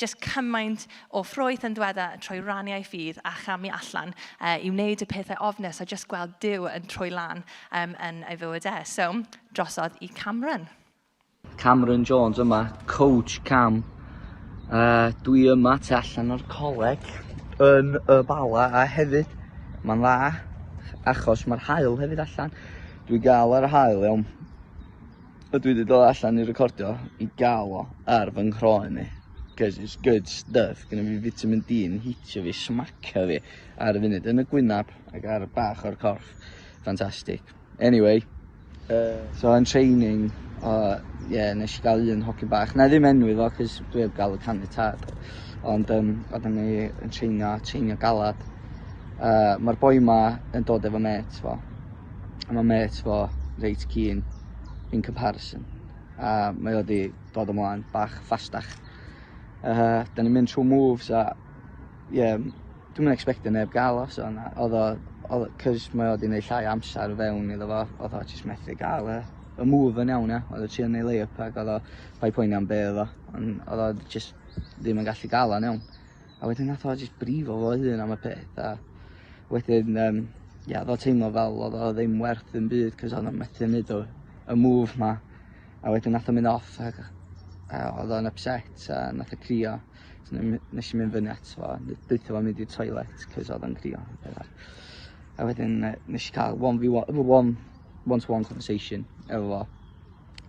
just cymaint o ffrwyth yn ddiweddar trwy rannu ei ffydd a chamu allan i wneud y pethau ofnus a just gweld Duw yn troi lan yn ei fywyd e. So, drosodd i Cameron. Cameron Jones yma, Coach Cam. Dwi yma tu allan o'r coleg yn y Bala a hefyd mae'n dda achos mae'r haul hefyd allan. Dwi gael ar y haul iawn. A dwi 'di dod allan i recordio i gael o ar fy nghroen i. Cos it's good stuff. Gynna fi vitamin D yn hitio fi, smacio fi ar y funud yn y gwynab ac ar bach o'r corff. Fantastic. Anyway, so yn training, yeah, nes i gael un hogyn bach. Na ddim enwi fo, cos dwi heb gael y caniatâd. Ond oedden ni yn treinio, treinio galad. Mae'r boi ma yn dod efo mêt fo. A mae mêt fo reit keen in comparison. A mae o 'di dod ymlaen bach ffastach. Da ni'n mynd trwy moves a yeah, dwi'm yn expectio neb gael o, so na, oedd o, oedd, cos mae o 'di neud llai o amser fewn iddo fo, oedd o jyst methu gael y, y move yn iawn, ia. Oedd o trio neud lay-up ac oedd o, paid poeni am be oedd o, ond oedd o jyst ddim yn gallu gael o'n iawn. A wedyn nath o jyst brifo fo hun am y peth a wedyn yym ia o'dd o teimlo fel o'dd o ddim werth ddim byd 'c'os o'dd o'n methu neud o y move 'ma. A wedyn nath o mynd off ag a o'dd o'n upset a nath o crio. So ne- nesh i mynd fyny ato fo a deutha fo mynd i'r toilet 'c'os o'dd o'n crio a petha. A wedyn yy nesh i ca'l one v one one one to one conversation efo fo.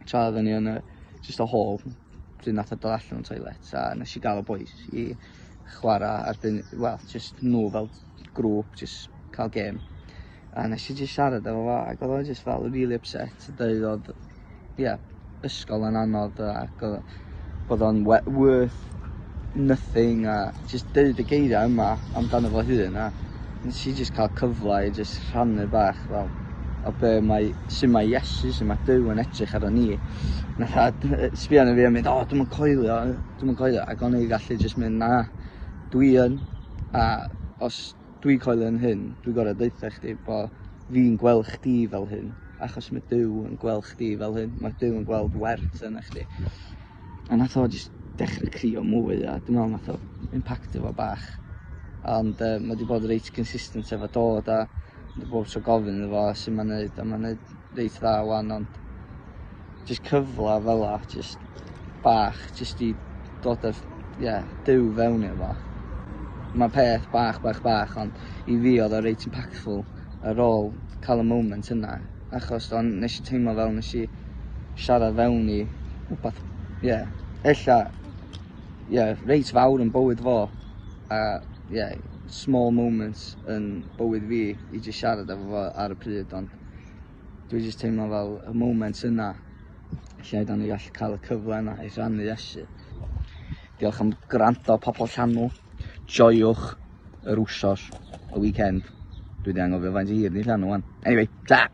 Tra oedden ni yn y jyst y hall pryd nath o dod allan o'r toilet a nes i ga'l y bois i chwara ar ben wel jyst nhw fel grŵp jyst ca'l gêm a nes i jyst siarad efo fo ag o'dd o jyst fel rili upset a deud o'dd ie ysgol yn anodd ac o'dd o bod o'n we- worth nothing a jyst deud y geiria' yma amdano fo hun a nes i jyst ca'l cyfle i jyst rhannu bach fel o be' mae su' mae Iesu su' ma' Duw yn edrych arno ni. Nath a sbio arno fi a mynd o dwi'm yn coelio dwi'm yn coelio ag o'n i gallu jyst mynd na dwi yn a os dwi'n coelio yn hyn dwi gor'o' deutha chdi bo' fi'n gweld chdi fel hyn achos ma' Duw yn gweld chdi fel hyn ma' Duw yn gweld werth yna chdi. A nath o jyst dechre crio mwy a dwi me'wl nath o impactio fo bach. Ond yy ma' 'di bod reit consistent efo dod a bob tro gofyn iddo fo su' ma'n neud a ma'n neud reit dda ŵan ond jyst cyfla fel 'a jyst bach jyst i dod â ie Duw fewn iddo fo. Ma'n peth bach bach bach ond i fi o'dd o reit impactful ar ôl ca'l y moment yna achos o'n nesh i teimlo fel nesh i siarad fewn i wbath ie ella ie reit fawr yn bywyd fo a ie small moments yn bywyd fi i jyst siarad efo fo ar y pryd ond dwi jyst teimlo fel y moment yna lle 'dan ni gallu ca'l y cyfle yna i rhannu Iesu. Diolch am gwrando pobol llanw. Joiwch yr wsos, y weekend. Dwi 'di anghofio faint hir 'di llanw 'wan. Anyway, ta!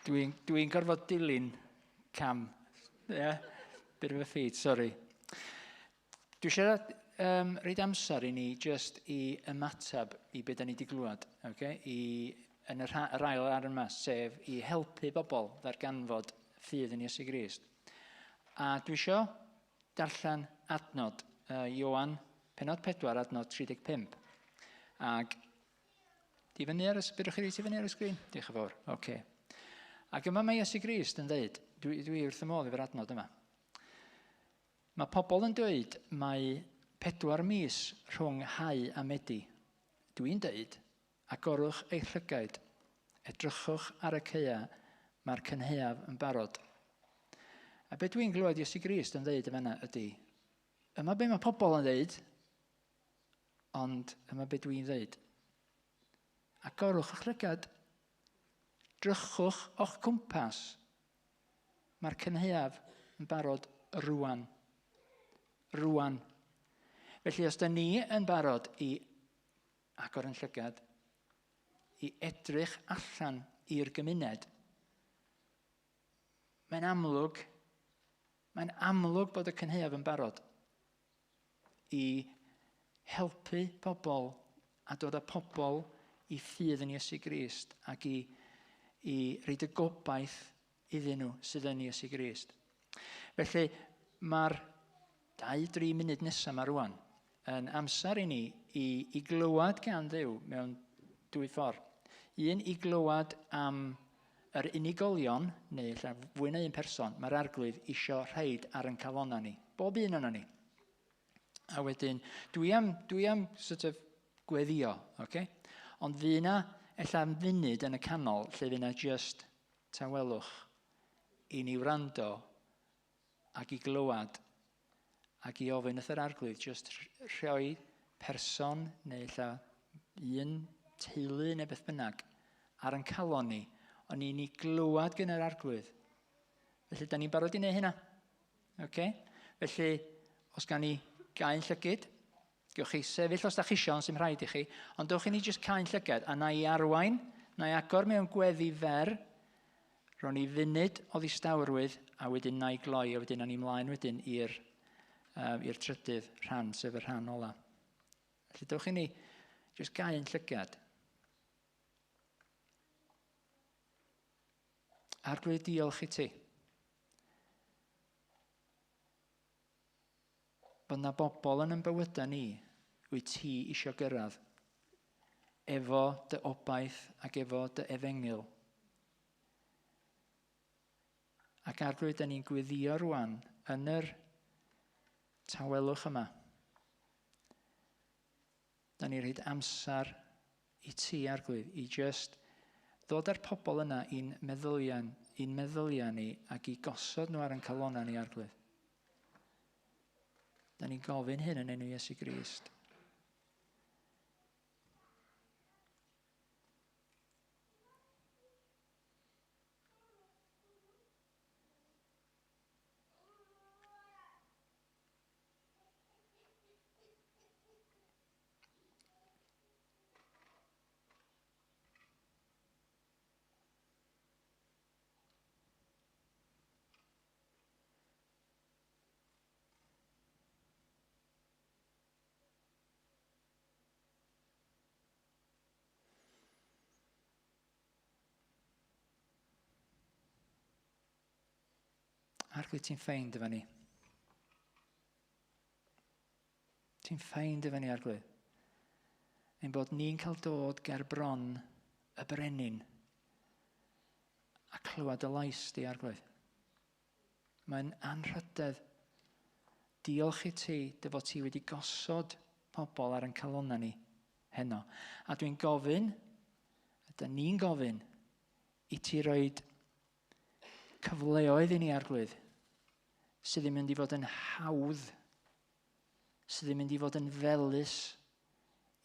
Dwi'n dwi gorfod dilyn cam. Yeah? Bit of a feed, sorry. Dwi eisiau um, reid amser i ni just i ymateb i beth da ni wedi glwad, okay? I, yn yr, yr ail ar yma, sef i helpu bobl ddarganfod ffydd yn Iesu Grist. A dwi eisiau darllen adnod uh, Ioan, penod 4, adnod 35. Ac di fyny ar y, byddwch chi reit i fyny ar y sgrin? Diolch yn fawr. Oce. Okay. Ac yma mae Iesu Grist yn dweud, dwi, dwi wrth y modd efo'r adnod yma. Mae pobl yn dweud mae pedwar mis rhwng hau a medi. Dwi'n dweud, agorwch eich llygaid, edrychwch ar y caeau, mae'r cynhaeaf yn barod. A be dwi'n glywed Iesu Grist yn dweud yn fanna ydy, yma be mae pobl yn dweud, ond yma be dwi'n dweud. Agorwch eich llygad, drychwch o'ch cwmpas. Mae'r cynhaeaf yn barod rwan. Rwan. Felly os da ni yn barod i agor yn llygad, i edrych allan i'r gymuned, mae'n amlwg, mae'n amlwg bod y cynhaeaf yn barod i helpu pobl a dod â pobl i ffydd yn Iesu Grist ac i, i reid y gobaith iddyn nhw sydd yn Iesu Grist. Felly mae'r 2-3 munud nesaf yma rwan yn amser i ni i, i glywed gan Dduw mewn dwy ffordd. Un, i glywed am yr unigolion, neu ella fwy na un person, mae'r arglwydd isio rhaid ar yn calonnau ni. Bob un yna ni. A wedyn, dwi am, dwi am sort of gweddio, okay? Ond fy na, ella am funud yn y canol, lle fy na just tawelwch i ni wrando ac i glywed ac i ofyn wrth yr arglwydd just rhoi person neu ella un teulu neu beth bynnag ar yn calon ni, ond i ni glywed gen yr arglwydd. Felly, da ni'n barod i wneud hynna. Okay? Felly, os gan ni gael llygyd, gewch chi sefyll os da chi isio, ond sy'n rhaid i chi, ond dewch i ni jyst cael llygad, a na i arwain, na i agor mewn gweddi fer, ro'n i funud o ddistawrwydd, a wedyn na i gloi, a wedyn na ni mlaen wedyn i'r um, i'r trydydd rhan, sef y rhan ola. Felly dewch i ni jyst gael llygad. Arglwydd, diolch i ti. Bod na bobl yn yn bywydau ni wyt ti isio gyrraedd efo dy obaith ac efo dy efengyl. Ac arglwydd, da ni'n gweddio rwan yn yr tawelwch yma. Da ni'n rhaid amser i ti, Arglwydd, i just ddod â'r pobl yna i'n meddyliau, i'n meddyliau ni ac i gosod nhw ar ein calonau ni, Arglwydd. Da ni'n gofyn hyn yn enw Iesu Grist. Arglwydd, ti'n ffeind efo ni. Ti'n ffeind efo ni, Arglwydd. Ein bod ni'n cael dod ger bron y brenin a clywed y lais di, Arglwydd. Mae'n anrhydedd. Diolch i ti dy fod ti wedi gosod pobl ar ein calonnau ni heno. A dwi'n gofyn, a da ni'n gofyn, i ti roed cyfleoedd i ni, Arglwydd, sydd yn mynd i fod yn hawdd, sydd yn mynd i fod yn felys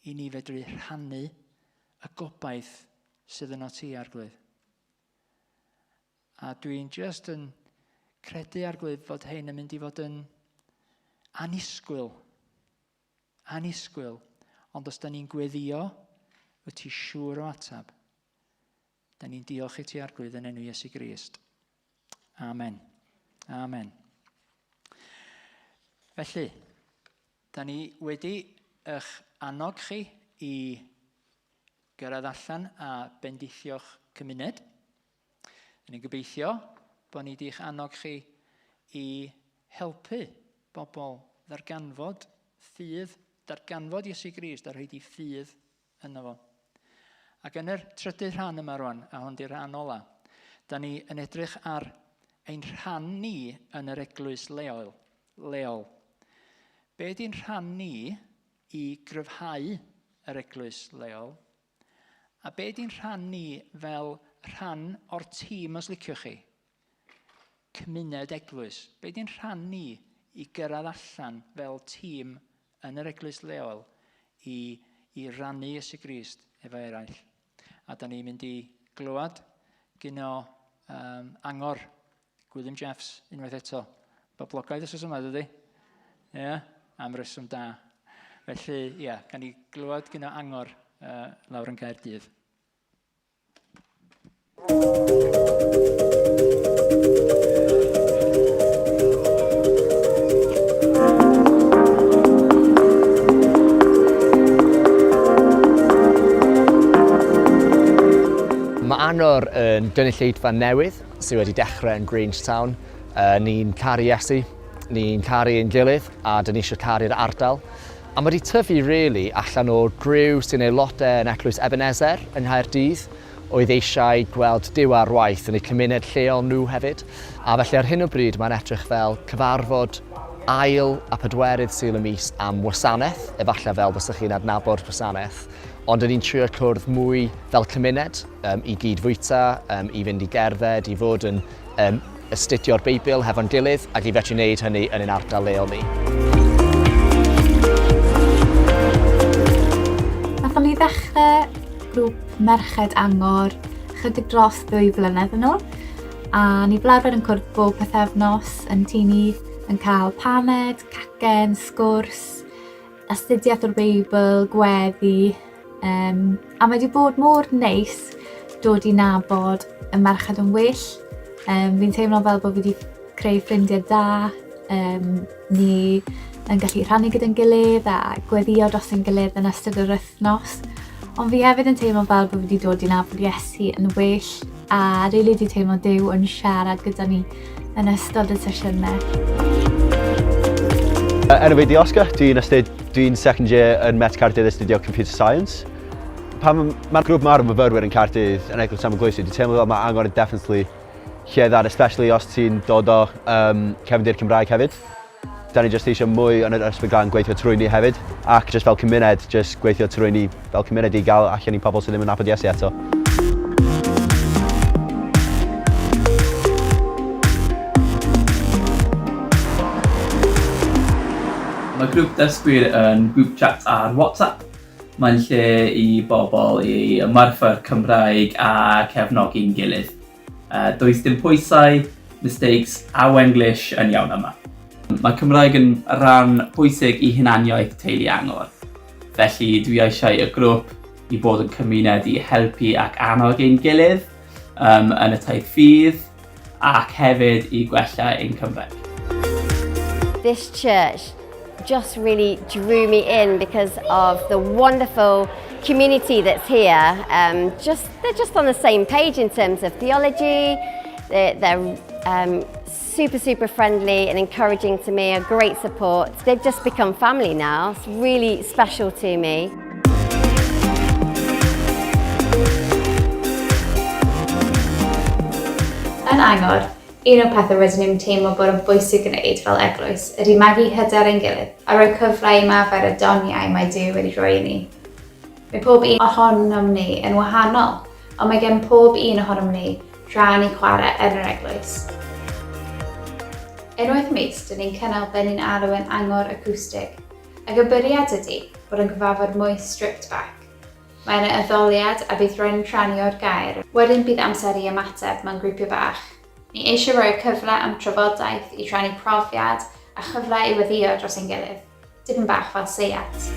i ni fedru rhannu y gobaith sydd yno ti, Arglwydd. A dwi'n just yn credu, Arglwydd, fod hyn yn mynd i fod yn anisgwyl. Anisgwyl. Ond os da ni'n gweddio, wyt ti siŵr o atab. Da ni'n diolch i ti Arglwydd yn enw Iesu Grist. Amen. Amen. Felly, da ni wedi eich annog chi i gyrraedd allan a bendithio'ch cymuned. Da ni'n gobeithio bod ni wedi'ch annog chi i helpu bobl ddarganfod ffydd, darganfod Iesu Grist a rhoi di ffydd yno fo. Ac yn yr trydydd rhan yma rwan, a hwn di'r rhan ola, da ni yn edrych ar ein rhan ni yn yr eglwys leol. leol. Be di'n rhan ni i gryfhau yr eglwys leol? A be di'n rhan ni fel rhan o'r tîm, os liciwch chi? Cymuned eglwys. Be di'n rhan ni i gyrraedd allan fel tîm yn yr eglwys leol i, i rannu Iesu Grist efo eraill. A da ni'n mynd i glywed gyno um, angor Gwilym Jeffs unwaith eto. Boblogaidd os yma, dydy? Ie, yeah, am reswm da. Felly, ie, yeah, gan i glywed gyno angor uh, lawr yn Gaerdydd. Mae Anor yn gynulleidfa newydd sydd wedi dechrau yn Grangetown. Uh, ni'n caru Iesu, ni'n caru ein gilydd a dyn ni eisiau caru'r ardal. A mae wedi tyfu really allan o griw sy'n aelodau yn Eglwys Ebenezer yng Nghaerdydd oedd eisiau gweld Duw ar waith yn eu cymuned lleol nhw hefyd. A felly ar hyn o bryd mae'n edrych fel cyfarfod ail a pedwerydd Sul y mis am wasanaeth, efallai fel bysach chi'n adnabod gwasanaeth, ond dyn ni'n trio cwrdd mwy fel cymuned, um, i gyd fwyta, um, i fynd i gerdded, i fod yn um, astudio'r Beibl hefo'n gilydd ac i fedru wneud hynny yn ein ardal leol ni. Nathon ni ddechrau grŵp Merched Angor chydig dros ddwy flynedd yn ôl a ni fel arfer yn cwrdd bob pythefnos yn tŷ ni yn cael paned, cacen, sgwrs, astudiaeth o'r Beibl, gweddi, um, a mae wedi bod mor neis dod i nabod y merched yn well. Um, fi'n teimlo fel bod fi wedi creu ffrindiau da, um, ni yn gallu rhannu gyda'n gilydd a gweddio dros ein gilydd yn ystod yr wythnos. Ond fi hefyd yn teimlo fel bod fi wedi dod i nabod Iesu yn well a rili 'di teimlo Duw yn siarad gyda ni yn ystod y sesiynau. Enw fi di Oscar, dwi'n astud, dwi'n second year yn Met Caerdydd astudio Computer Science. Pan mae'r grŵp mawr o myfyrwyr yn Caerdydd yn Eglwys Llanfair dwi'n teimlo fel mae Angor yn definitely lle dda, especially os ti'n dod o um, cefndir Cymraeg hefyd. Da ni jyst eisiau mwy yn yr Ysbryd Glân gweithio trwy ni hefyd, ac jyst fel cymuned, jyst gweithio trwy ni fel cymuned i gael allan i pobl sydd ddim yn nabod Iesu eto. Mae grŵp dysgwyr yn grŵp chat ar WhatsApp. Mae'n lle i bobl i ymarfer Cymraeg a cefnogi'n gilydd. Uh, does dim pwysau, mistakes a Wenglish yn iawn yma. Mae Cymraeg yn rhan pwysig i hunaniaeth teulu Angor. Felly dwi eisiau y grwp i bod yn cymuned i helpu ac annog ein gilydd um, yn y taith ffydd ac hefyd i gwella ein Cymraeg. This church just really drew me in because of the wonderful community that's here. Um, just They're just on the same page in terms of theology. They're, they're um, super, super friendly and encouraging to me, a great support. They've just become family now. It's really special to me. Yn Angor, un o'r pethau rydyn ni'n teimlo bod yn bwysig gwneud fel eglwys ydy magu hyder ein gilydd a rhoi cyfle i ymarfer y doniau mae Duw wedi rhoi i ni. Mae pob un ohonom ni yn wahanol, ond mae gen pob un ohonom ni rhan i chwarae yn yr eglwys. Unwaith y mis, dyn ni'n cynnal be ni'n alw yn angor acoustic, ac y bwriad ydy bod yn cyfarfod mwy stripped back. Mae yna addoliad a bydd rhywun yn rhannu o'r gair, wedyn bydd amser i ymateb mewn grwpiau bach. Ni eisiau rhoi cyfle am trafodaeth, i rhannu profiad, a chyfle i weddïo dros ein gilydd. Dipyn bach fel seiat.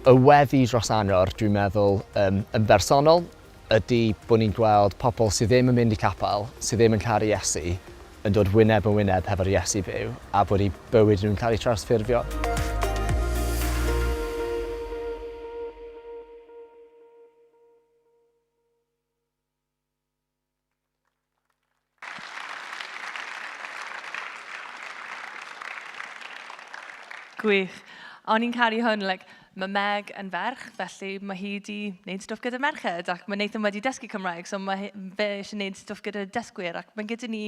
Y weddi dros Angor, dwi'n meddwl, um, yn bersonol, ydy bod ni'n gweld pobl sydd ddim yn mynd i capel, sydd ddim yn caru Iesu, yn dod wyneb yn wyneb hefo'r Iesu byw, a bod eu bywyd nhw'n cael eu trawsffurfio. Gwych. O'n i'n caru hwn, like, mae Meg yn ferch, felly mae hi wedi gwneud stwff gyda merched, ac mae Nathan wedi dysgu Cymraeg, so mae fe eisiau gwneud stwff gyda dysgwyr, ac mae gyda ni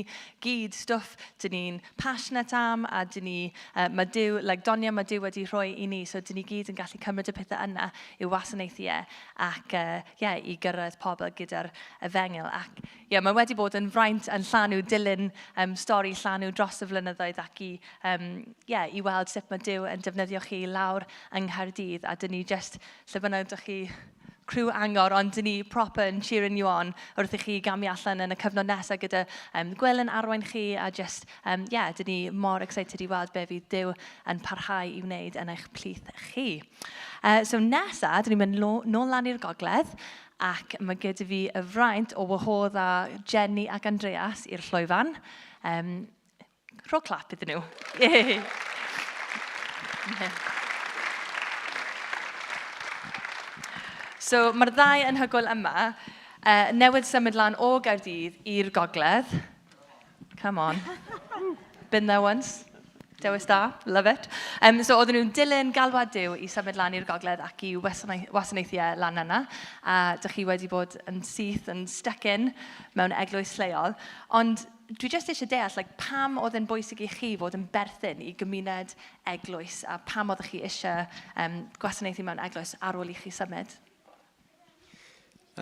gyd stwff dyn ni'n passionate am, a dyn ni, uh, mae Duw, like Donia, mae Duw wedi rhoi i ni, so dyn ni gyd yn gallu cymryd y pethau yna i'w wasanaethu e, ac uh, yeah, i gyrraedd pobl gyda'r efengyl. Ac ie, mae wedi bod yn fraint yn llanw dilyn um, stori llanw dros y flynyddoedd ac i, um, yeah, i weld sut mae Duw yn defnyddio chi lawr yng Nghaerdydd. A dyn ni just, lle bynnag dych chi criw angor, ond dyn ni proper yn cheering you on wrth i chi gamu allan yn y cyfnod nesaf gyda um, Gwil yn arwain chi a just, um, yeah, dyn ni mor excited i weld be fydd Duw yn parhau i wneud yn eich plith chi. Uh, so nesa, dyn ni'n mynd nôl lan i'r gogledd ac mae gyda fi y fraint o wahodd â Jenny ac Andreas i'r llwyfan. Um, rho clap iddyn nhw. So mae'r ddau anhygoel yma uh, newydd symud lan o Gaerdydd i'r gogledd. Come on. Been there once. Dewis da, love it. Um, so oedden nhw'n dilyn galwad Duw i symud lan i'r gogledd ac i wasanaethu e lan yna. A dych chi wedi bod yn syth, yn stuck in mewn eglwys lleol. Ond dwi jyst eisiau deall like, pam oedd e'n bwysig i chi fod yn berthyn i gymuned eglwys a pam oeddech chi eisiau um, gwasanaethu mewn eglwys ar ôl i chi symud?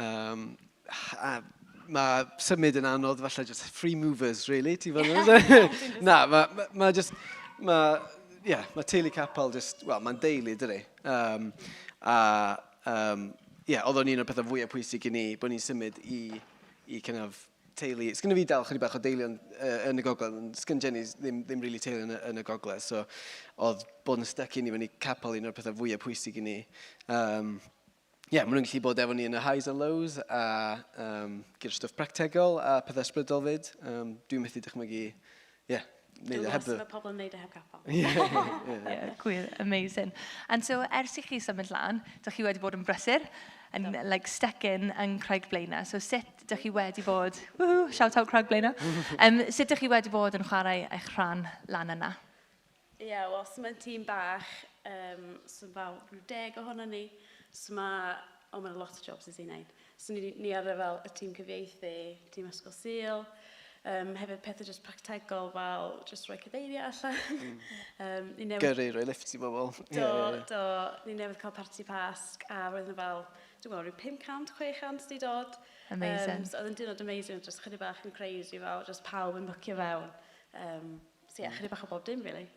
Um, a mae symud yn anodd, falle just free movers, really, ti fod yn Na, mae ma, ma just, mae, yeah, mae teulu capel just, wel, mae'n deulu, dydy. Um, a, um, yeah, oedd o'n un o'r pethau fwyaf pwysig i ni, bod ni'n symud i, i kind of teulu. Sgynna fi dal chydig bach o deulu yn, uh, yn y gogledd, ond sgyn Jenny ddim, ddim really teulu yn y, yn y gogledd, so oedd bod yn stuck in i fyny capel un o'r pethau fwyaf pwysig i ni. Um, yeah, maen nhw'n gallu bod efo ni yn y highs a lows a um, gyda'r stwff practegol a pethau ysbrydol fyd. Um, dwi'n methu dychmygu, yeah, neud e heb... Dwi'n pobl yn neud e heb capel. yeah, gwir, amazing. And so, ers i chi symud lan, dych chi wedi bod yn brysur, yn like, stuck in yn Craig Blaenau. So, sut dych chi wedi bod, woohoo, shout out Craig Blaenau, um, sut dych chi wedi bod yn chwarae eich rhan lan yna? Ie, yeah, wel, so mae'n tîm bach, um, so fel rhyw deg ohono ni. So mae, o, mae'n lot o jobs i wneud. So ni, ni ar y fel y tîm cyfieithu, tîm Ysgol Sul, um, hefyd pethau just practegol fel just rhoi cadeiriau allan. Mm. um, ni newydd... Gyrru, rhoi lift i bobl. Do, yeah, yeah, yeah. do. Ni newydd cael parti Pasg a roedd yna fel, dwi'n gwybod, rhyw 500, 600 di dod. Amazing. Um, so oedd yn diwrnod amazing, just chydig bach yn crazy fel, just pawb yn bwcio fewn. Um, So yeah, chydig bach o bob dim, really.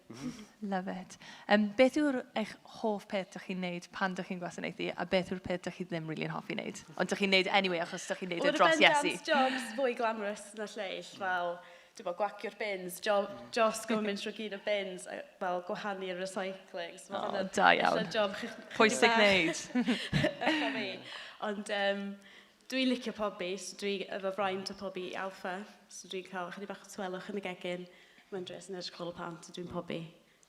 Love it. Um, beth yw'r eich hoff peth dych chi'n neud pan dych chi'n gwasanaethu, a beth yw'r peth dych chi ddim really'n hoffi neud? Ond dych chi'n neud anyway, achos dych chi'n neud e dros Iesu. Wel, jobs fwy glamorous na lleill, fel, dwi'n bod, gwacio'r bins, jo, Jos yn mynd trwy gyd o bins, a, fel gwahanu'r recycling. So, oh, da iawn. Job Pwysig neud. fi. Ond um, dwi'n licio pobi, so dwi efo fraint o pobi i Alpha, so dwi'n cael chydig bach o twelwch yn y gegin. Mae'n dres yn edrych ôl y plant, so dwi'n pobi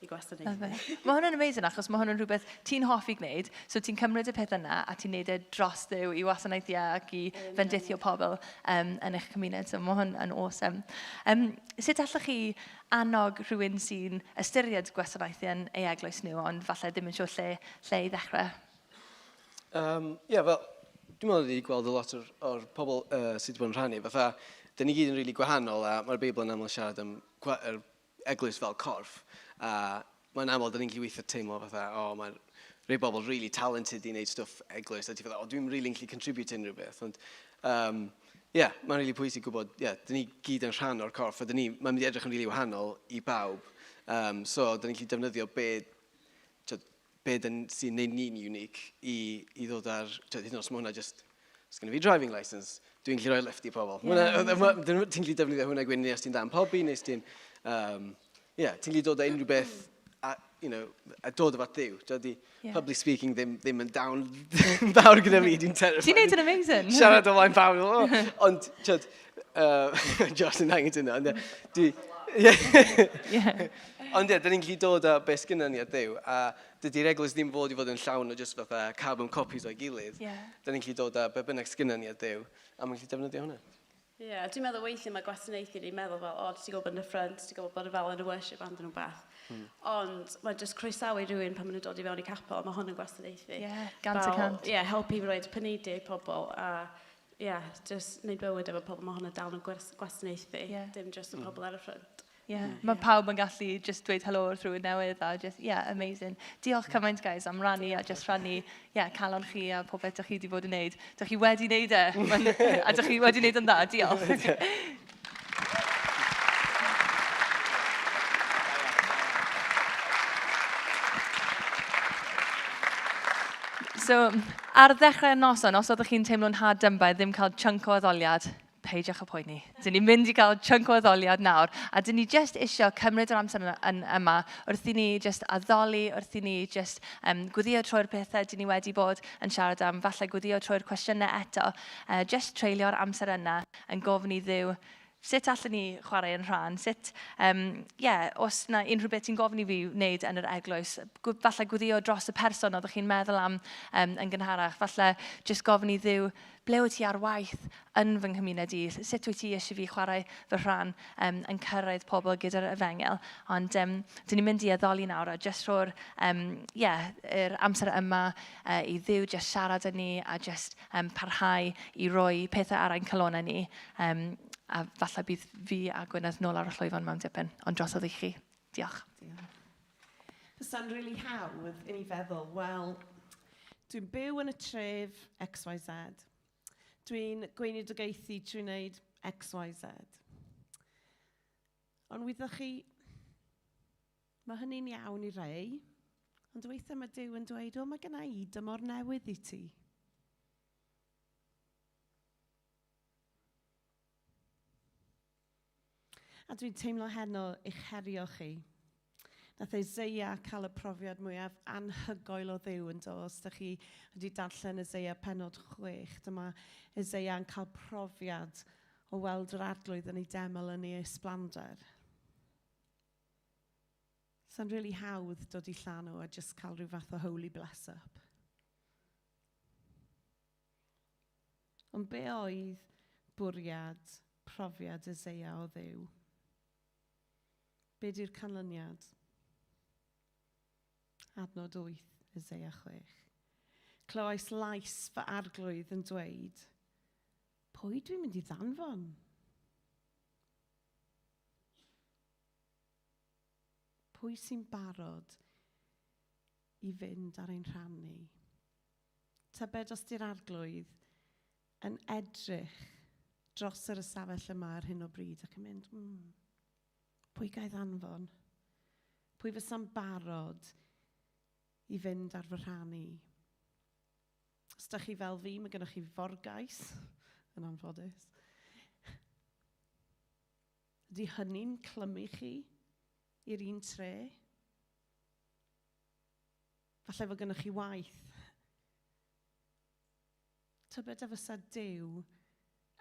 i gwasanaethu. Mae hwn yn amazing achos mae hwn yn rhywbeth ti'n hoffi gwneud, so ti'n cymryd y peth yna a ti'n neud e dros Dduw i wasanaethu ac i fendithio pobl um, yn eich cymuned, so mae hwn yn awesome. Um, sut allwch chi annog rhywun sy'n ystyried gwasanaethu yn ei eglwys nhw, ond falle ddim yn siŵr lle, lle i ddechrau? Um, yeah, fel, dwi'n meddwl wedi gweld a lot o'r, or pobl uh, sydd wedi bod yn rhannu. Fatha, dyn ni gyd yn rili really gwahanol a mae'r Beibl yn aml siarad am yr eglwys fel corff. A mae'n aml, dyn ni'n gallu weithio teimlo fatha, o, oh, mae'r rhai bobl really talented i wneud stwff eglwys. A ti fatha, o, oh, dwi'n really gallu contribute unrhyw beth. Ond, um, yeah, mae'n really pwysig gwybod, yeah, dyn ni gyd yn rhan o'r corff, a dyn ni, mae'n mynd i edrych yn really wahanol i bawb. Um, so, dyn ni'n gallu defnyddio be tyd, be dyn, sy'n neud ni'n unique i, i ddod ar, tyd, hyd yn oed os mae hwnna just, os gen i fi driving license, dwi'n gallu rhoi lift i pobl. Yeah. Ti'n gallu defnyddio hwnna gwyn, neu os ti'n dda yn pobi, neu os ti'n, um, yeah, ti'n gallu dod â unrhyw beth a, you know, a dod efo Dduw. Dydy yeah. public speaking ddim, ddim yn down fawr gyda fi, dwi'n terrified. Ti'n neud yn amazing. Siarad o flaen pawb. Oh. Ond, tyd, uh, Josh yn angytuno, ond dwi... Yeah. Ond ie, dyn ni'n gallu dod â beth sgynnon ni at Dduw, a dydy'r eglwys ddim fod i fod yn llawn o just fatha carbon copies o'i gilydd. Yeah. Dyn ni'n gallu dod â be bynnag sgynnon ni at Dduw, a mae'n gallu defnyddio hwnna. Ie, yeah, dwi'n meddwl weithiau mae gwasanaethu ni'n meddwl fel, o, oh, ti'n gwybod bod yn y ffrynt, ti'n gwybod bod yn fel yn y worship band yn rhywbeth. Mm. Ond mae jyst croesawu rhywun pan maen nhw'n dod i fewn i capel, mae hwn yn gwasanaethu. Ie, yeah, gant y cant. Ie, yeah, helpu i roed paneidiau i pobl a ie, yeah, just wneud bywyd efo pobl, mae hwnna dal yn gwasanaethu, yeah. dim just y mm. pobl ar y ffrynt. Yeah. Mm. Mae pawb yn gallu just dweud helo wrth rhywun newydd a just, yeah, amazing. Diolch cymaint, guys, am rannu a just rannu, yeah, calon chi a popeth dych chi wedi bod yn neud. Dych chi wedi neud e, a dych chi wedi neud yn dda, diolch. So, ar ddechrau'r noson, os oeddech chi'n teimlo'n had dymba ddim cael chunk o addoliad, peidiwch â poeni. Dyn ni'n mynd i gael chunk o addoliad nawr, a dyn ni just isio cymryd yr amser yn, yn yma wrth i ni just addoli, wrth i ni just um, gwyddio trwy'r pethau dyn ni wedi bod yn siarad am, falle gwyddio trwy'r cwestiynau eto, uh, just treulio'r amser yna yn gofyn i Dduw Sut allen ni chwarae yn rhan? Sut, um, yeah, os na unrhyw beth ti'n gofyn i fi wneud yn yr eglwys, falle gweddio dros y person oeddech chi'n meddwl am um, yn gynharach, falle jyst gofyn i Dduw, ble wyt ti ar waith yn fy nghymuned i? Sut wyt ti eisiau fi chwarae fy rhan um, yn cyrraedd pobl gyda'r efengyl? Ond um, dyn ni'n mynd i addoli nawr a jyst rhoi'r um, yeah, yr amser yma uh, i Dduw jyst siarad â ni a jyst um, parhau i roi pethau ar ein calonau ni. Um, a falle bydd fi a Gwyneth nôl ar y llwyfan mewn dipyn, ond drosodd i chi. Diolch. Diolch. Fysa'n really hawdd i ni feddwl, wel, dwi'n byw yn y tref XYZ. Dwi'n gweinidogaethu trwy wneud XYZ. Ond wyddoch chi, mae hynny'n iawn i rei, ond weithiau mae Duw yn dweud, wel, mae gen i dymor newydd i ti. A dwi'n teimlo heno i'ch herio chi. Nath Eseia cael y profiad mwyaf anhygoel o Dduw yn do. Os ydych chi wedi darllen Eseia penod 6, dyma Eseia yn cael profiad o weld yr arglwydd yn ei deml yn ei ysblander. Sa'n really hawdd dod i llanw a just cael rhyw fath o holy bless up. Ond be oedd bwriad profiad Eseia o Dduw? Be di'r canlyniad? Adnod 8, Eseia 6. Clywais lais fy arglwydd yn dweud, pwy dwi'n mynd i ddanfon? Pwy sy'n barod i fynd ar ein rhan ni? Tybed os di'r arglwydd yn edrych dros yr ystafell yma ar hyn o bryd ac yn mynd, mm, pwy ga'i ddanfon? Pwy fysa'n barod i fynd ar fy rhan i? Os da chi fel fi, mae gennych chi forgais, yn anffodus. Ydy hynny'n clymu chi i'r un tre? Falle fod gennych chi waith. Tybed a fysa Duw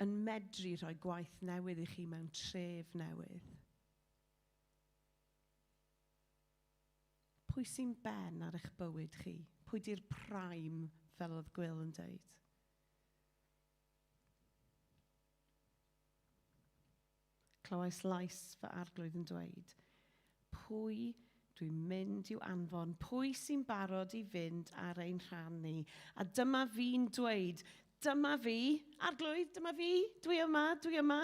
yn medru rhoi gwaith newydd i chi mewn tref newydd? Pwy sy'n ben ar eich bywyd chi? Pwy di'r prime, fel oedd Gwil yn dweud? Clywais lais fy arglwydd yn dweud, Pwy dwi'n mynd i'w anfon? Pwy sy'n barod i fynd ar ein rhan ni? A dyma fi'n dweud, dyma fi, arglwydd, dyma fi, dwi yma, dwi yma.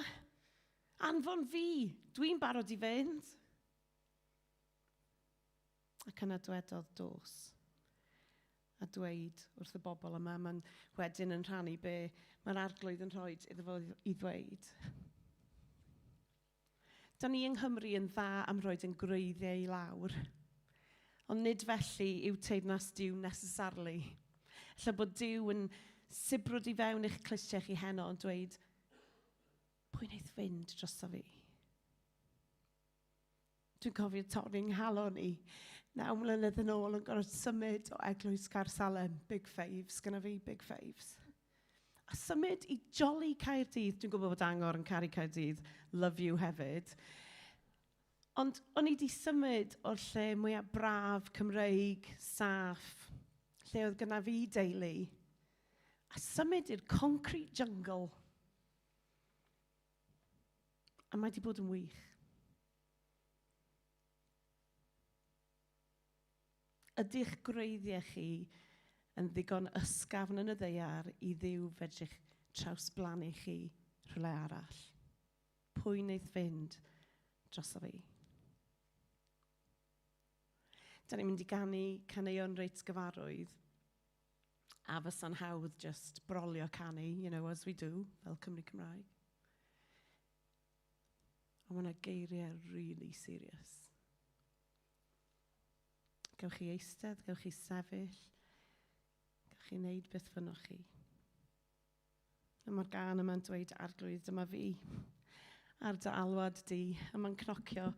Anfon fi, dwi'n barod i fynd. Ac yna dwedodd dos a dweud wrth y bobl yma, mae'n wedyn yn rhannu be mae'r arglwydd yn rhoi iddo fo i ddweud. Da ni yng Nghymru yn dda am roed yn gwreiddiau i lawr, ond nid felly yw teyrnas Duw necessarily. Ella bod Duw yn sibrwd i fewn i'ch clustiau chi heno yn dweud, pwy wneith fynd drosto fi? Dwi'n cofio torri nghalon i naw mlynedd yn ôl yn gorfod symud o Eglwys Caersalem, Big Faves, gyda fi Big Faves. A symud i Jolly Caerdydd, dwi'n gwybod bod Angor yn caru Caerdydd, love you hefyd. Ond o'n i wedi symud o'r lle mwyaf braf, Cymreig, saff, lle oedd gyda fi deulu, a symud i'r concrete jungle. A mae wedi bod yn wych. Ydy'ch gwreiddiau chi yn ddigon ysgafn yn y ddaear i Dduw fedru'ch trawsblannu chi rhywle arall? Pwy wneith fynd droso fi? Da ni'n mynd i ganu caneuon reit gyfarwydd a fysa'n hawdd just brolio canu, you know, as we do, fel Cymru Cymraeg. Ond mae yna geiriau really serious. Gewch chi eistedd, gewch chi sefyll, gewch chi wneud beth fynnwch chi. A mae'r gân yma'n dweud, Arglwydd, dyma fi, ar dy alwad di. A mae'n cnocio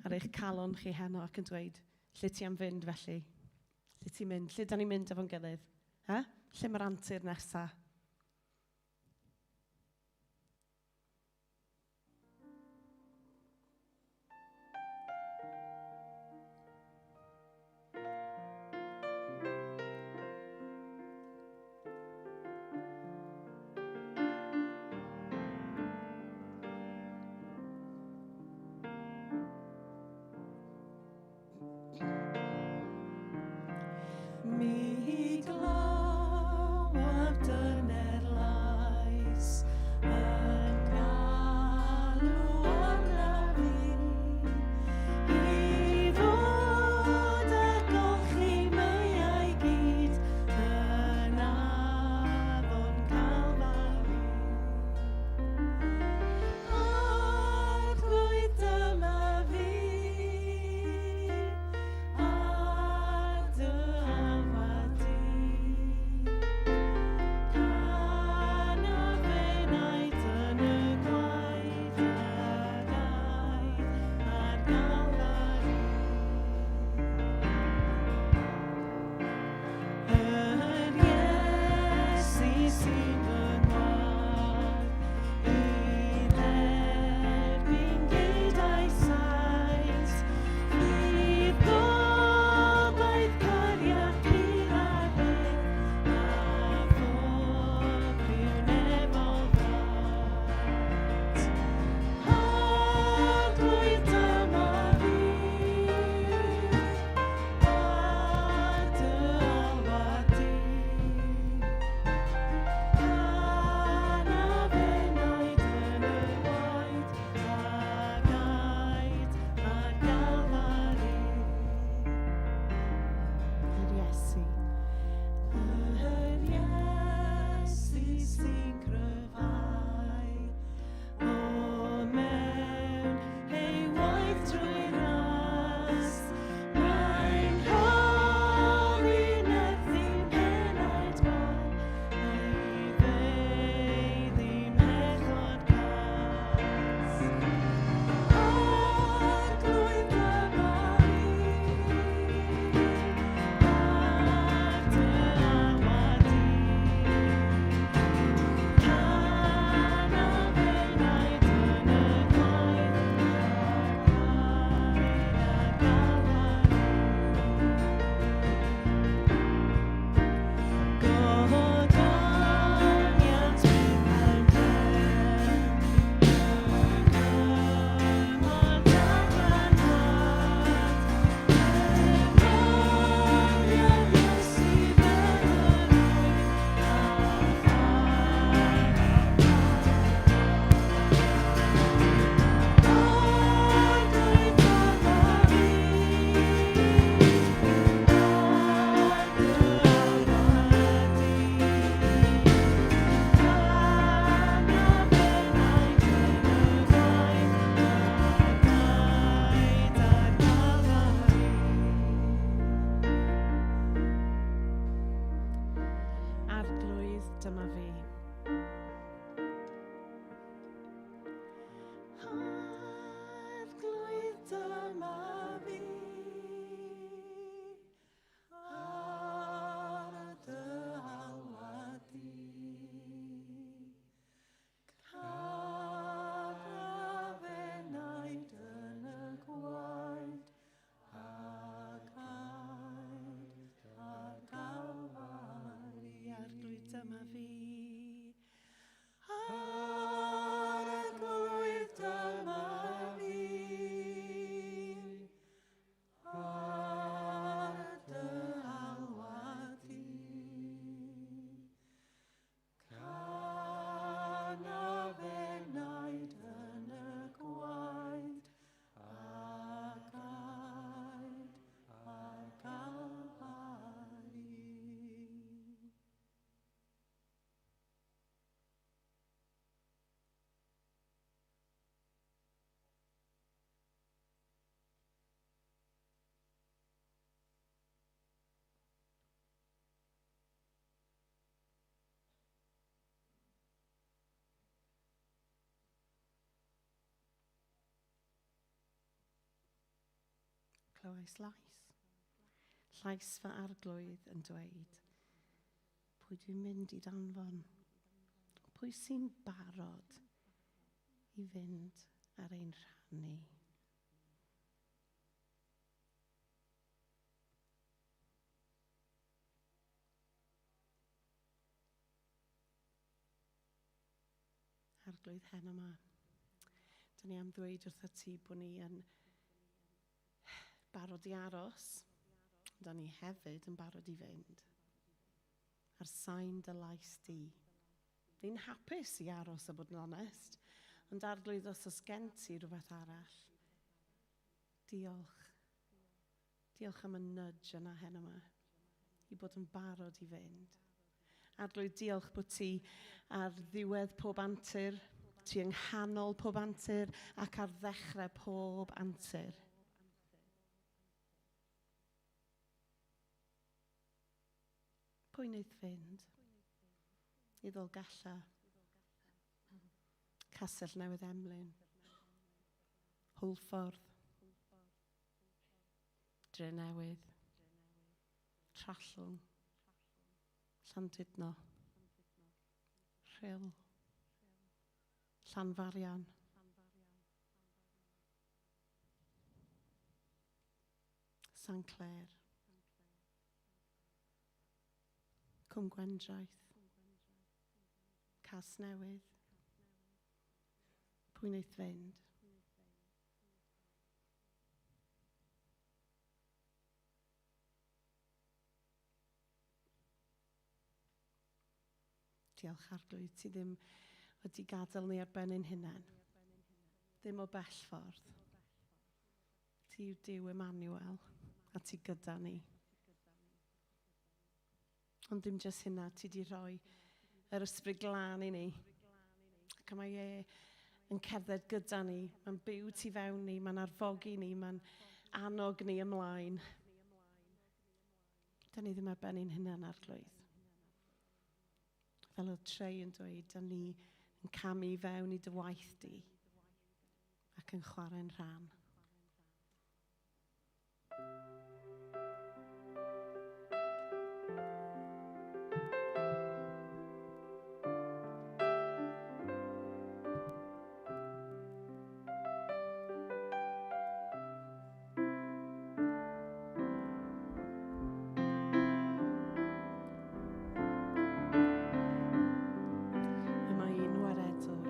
ar eich calon chi heno ac yn dweud, lle ti am fynd felly? Lle ti'n mynd? Lle da ni'n mynd efo'n gilydd? Ha? Lle mae'r antur nesa? Arglwydd, dyma fi. Arglwydd, dyma fi. Ar dy alwad di. Canaf enaid yn y gwaed ac aed ar Galfari. Arglwydd, dyma fi. Arglwydd, dyma fi. Ar dy alwad di. Canaf enaid yn y gwaed ac aed ar Galfari. Clywais lais. Llais fy arglwydd yn dweud, pwy dwi'n mynd i danfon? Pwy sy'n barod i fynd ar ein rhan ni? Arglwydd heno yma. Dyn ni am ddweud wrtho ti bod ni yn barod i aros, ond da ni hefyd yn barod i fynd. Ar sain dy lais di. Ni'n hapus i aros a bod yn onest, ond Arglwydd, os oes gen ti rhywbeth arall, diolch. Diolch am y nudge yna heno yma, i bod yn barod i fynd. Arglwydd, diolch bod ti ar ddiwedd pob antur, ti yng nghanol pob antur ac ar ddechrau pob antur. Pwy wneith fynd i Ddolgellau, Castell Newydd Emlyn, Hwlffordd, Drenewydd, Trallwng, Llandudno, Rhyl, Llanfarian. San Clêr, Cwm Gwendraeth, Casnewydd. Pwy wneith fynd? Diolch Arglwydd, ti ddim wedi gadael ni ar ben ein hunain. Ddim o bell ffordd. Ti yw Duw Emmanuel, a ti gyda ni. Ond ddim jyst hynna, ti di rhoi yr ysbryd glân i ni. Ac mae e yn cerdded gyda ni, mae'n byw tu fewn ni, mae'n arfogi ni, mae'n annog ni ymlaen. Da ni ddim ar ben ein hunain, Arglwydd. Fel oedd Trey yn dweud, da ni yn camu i fewn i dy waith di ac yn chwarae'n rhan. Y mae un waredwr.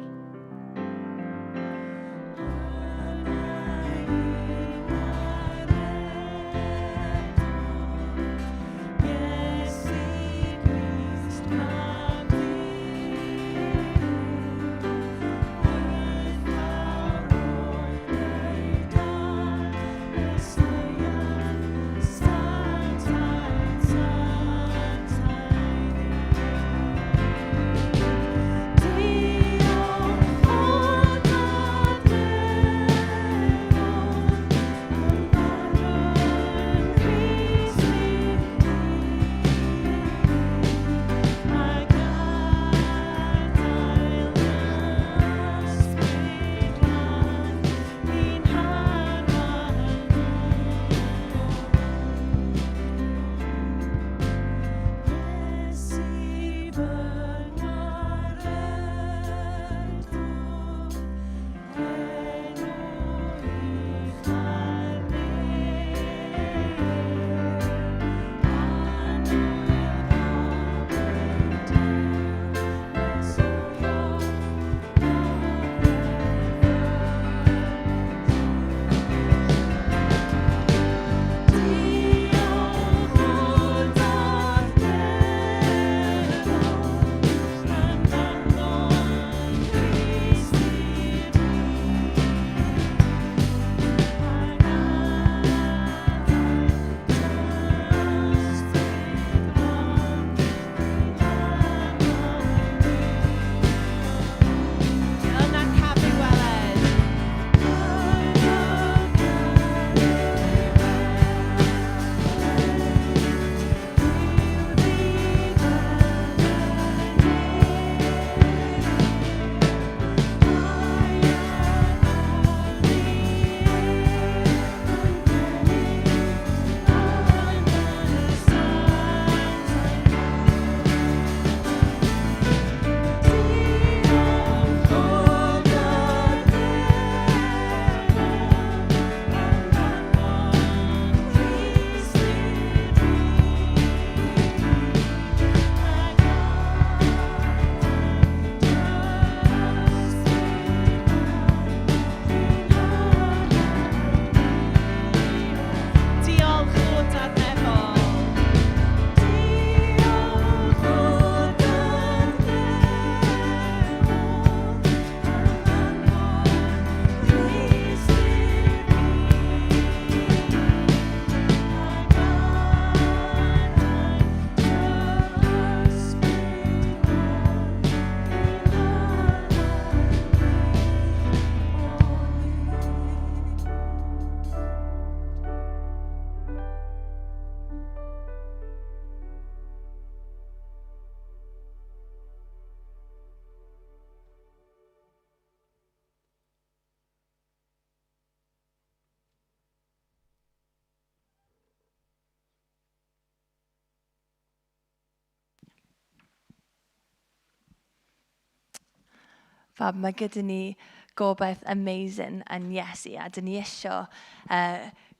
Fab, mae gyda ni gobaith amazing yn Iesu a dyn ni isio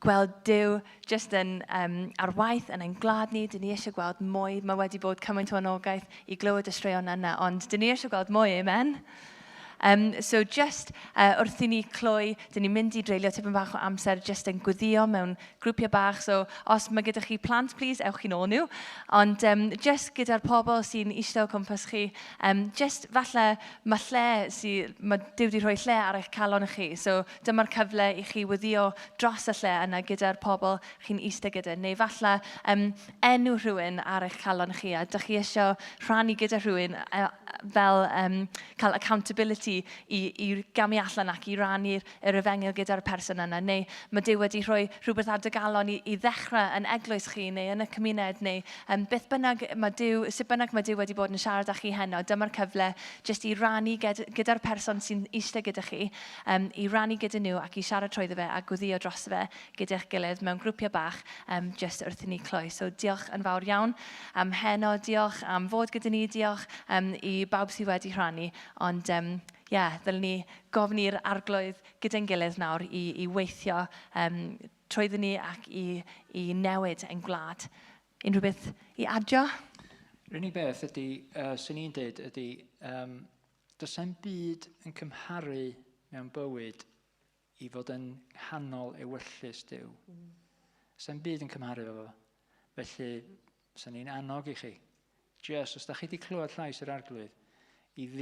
gweld Duw jyst yn ar waith yn ein gwlad ni. Dyn ni eisiau gweld mwy. Mae wedi bod cymaint o anogaeth i glywed y straeon yna, ond dyn ni eisiau gweld mwy, amen? So just wrth i ni cloi, dyn ni'n mynd i dreulio tipyn bach o amser just yn gweddio mewn grwpiau bach. So os mae gyda chi plant, please, ewch i nôl nhw. Ond just gyda'r pobl sy'n eistedd o cwmpas chi, just falle mae lle sy, mae Duw wedi rhoi lle ar eich calon chi. So dyma'r cyfle i chi weddio dros y lle yna gyda'r pobl chi'n eistedd gyda. Neu falle enw rhywun ar eich calon chi a dych chi eisiau rhannu gyda rhywun fel cael accountability i gamu allan ac i rannu'r yr efengyl gyda'r person yna. Neu mae Duw wedi rhoi rhywbeth ar dy galon i ddechrau yn eglwys chi neu yn y cymuned neu beth bynnag mae Duw, sut bynnag mae Duw wedi bod yn siarad â chi heno, dyma'r cyfle jyst i rannu gyda'r person sy'n eistedd gyda chi, i rannu gyda nhw ac i siarad trwyddo fe a gweddio dros fe gyda'ch gilydd mewn grwpiau bach jyst wrth i ni cloi. So diolch yn fawr iawn am heno, diolch am fod gyda ni, diolch i bawb sydd wedi rhannu. Ond yeah, ddylen ni gofyn i'r Arglwydd gyda'n gilydd nawr i weithio trwyddyn ni ac i newid ein gwlad. Unrhyw beth i adio? Yr unig beth ydy, sy'n ni'n dweud ydy, does e'm byd yn cymharu mewn bywyd i fod yn nghanol ewyllys Duw. Does e'm byd yn cymharu efo fo. Felly, sy'n ni'n annog i chi. Just, os da chi wedi clywed llais yr Arglwydd, i ddilyn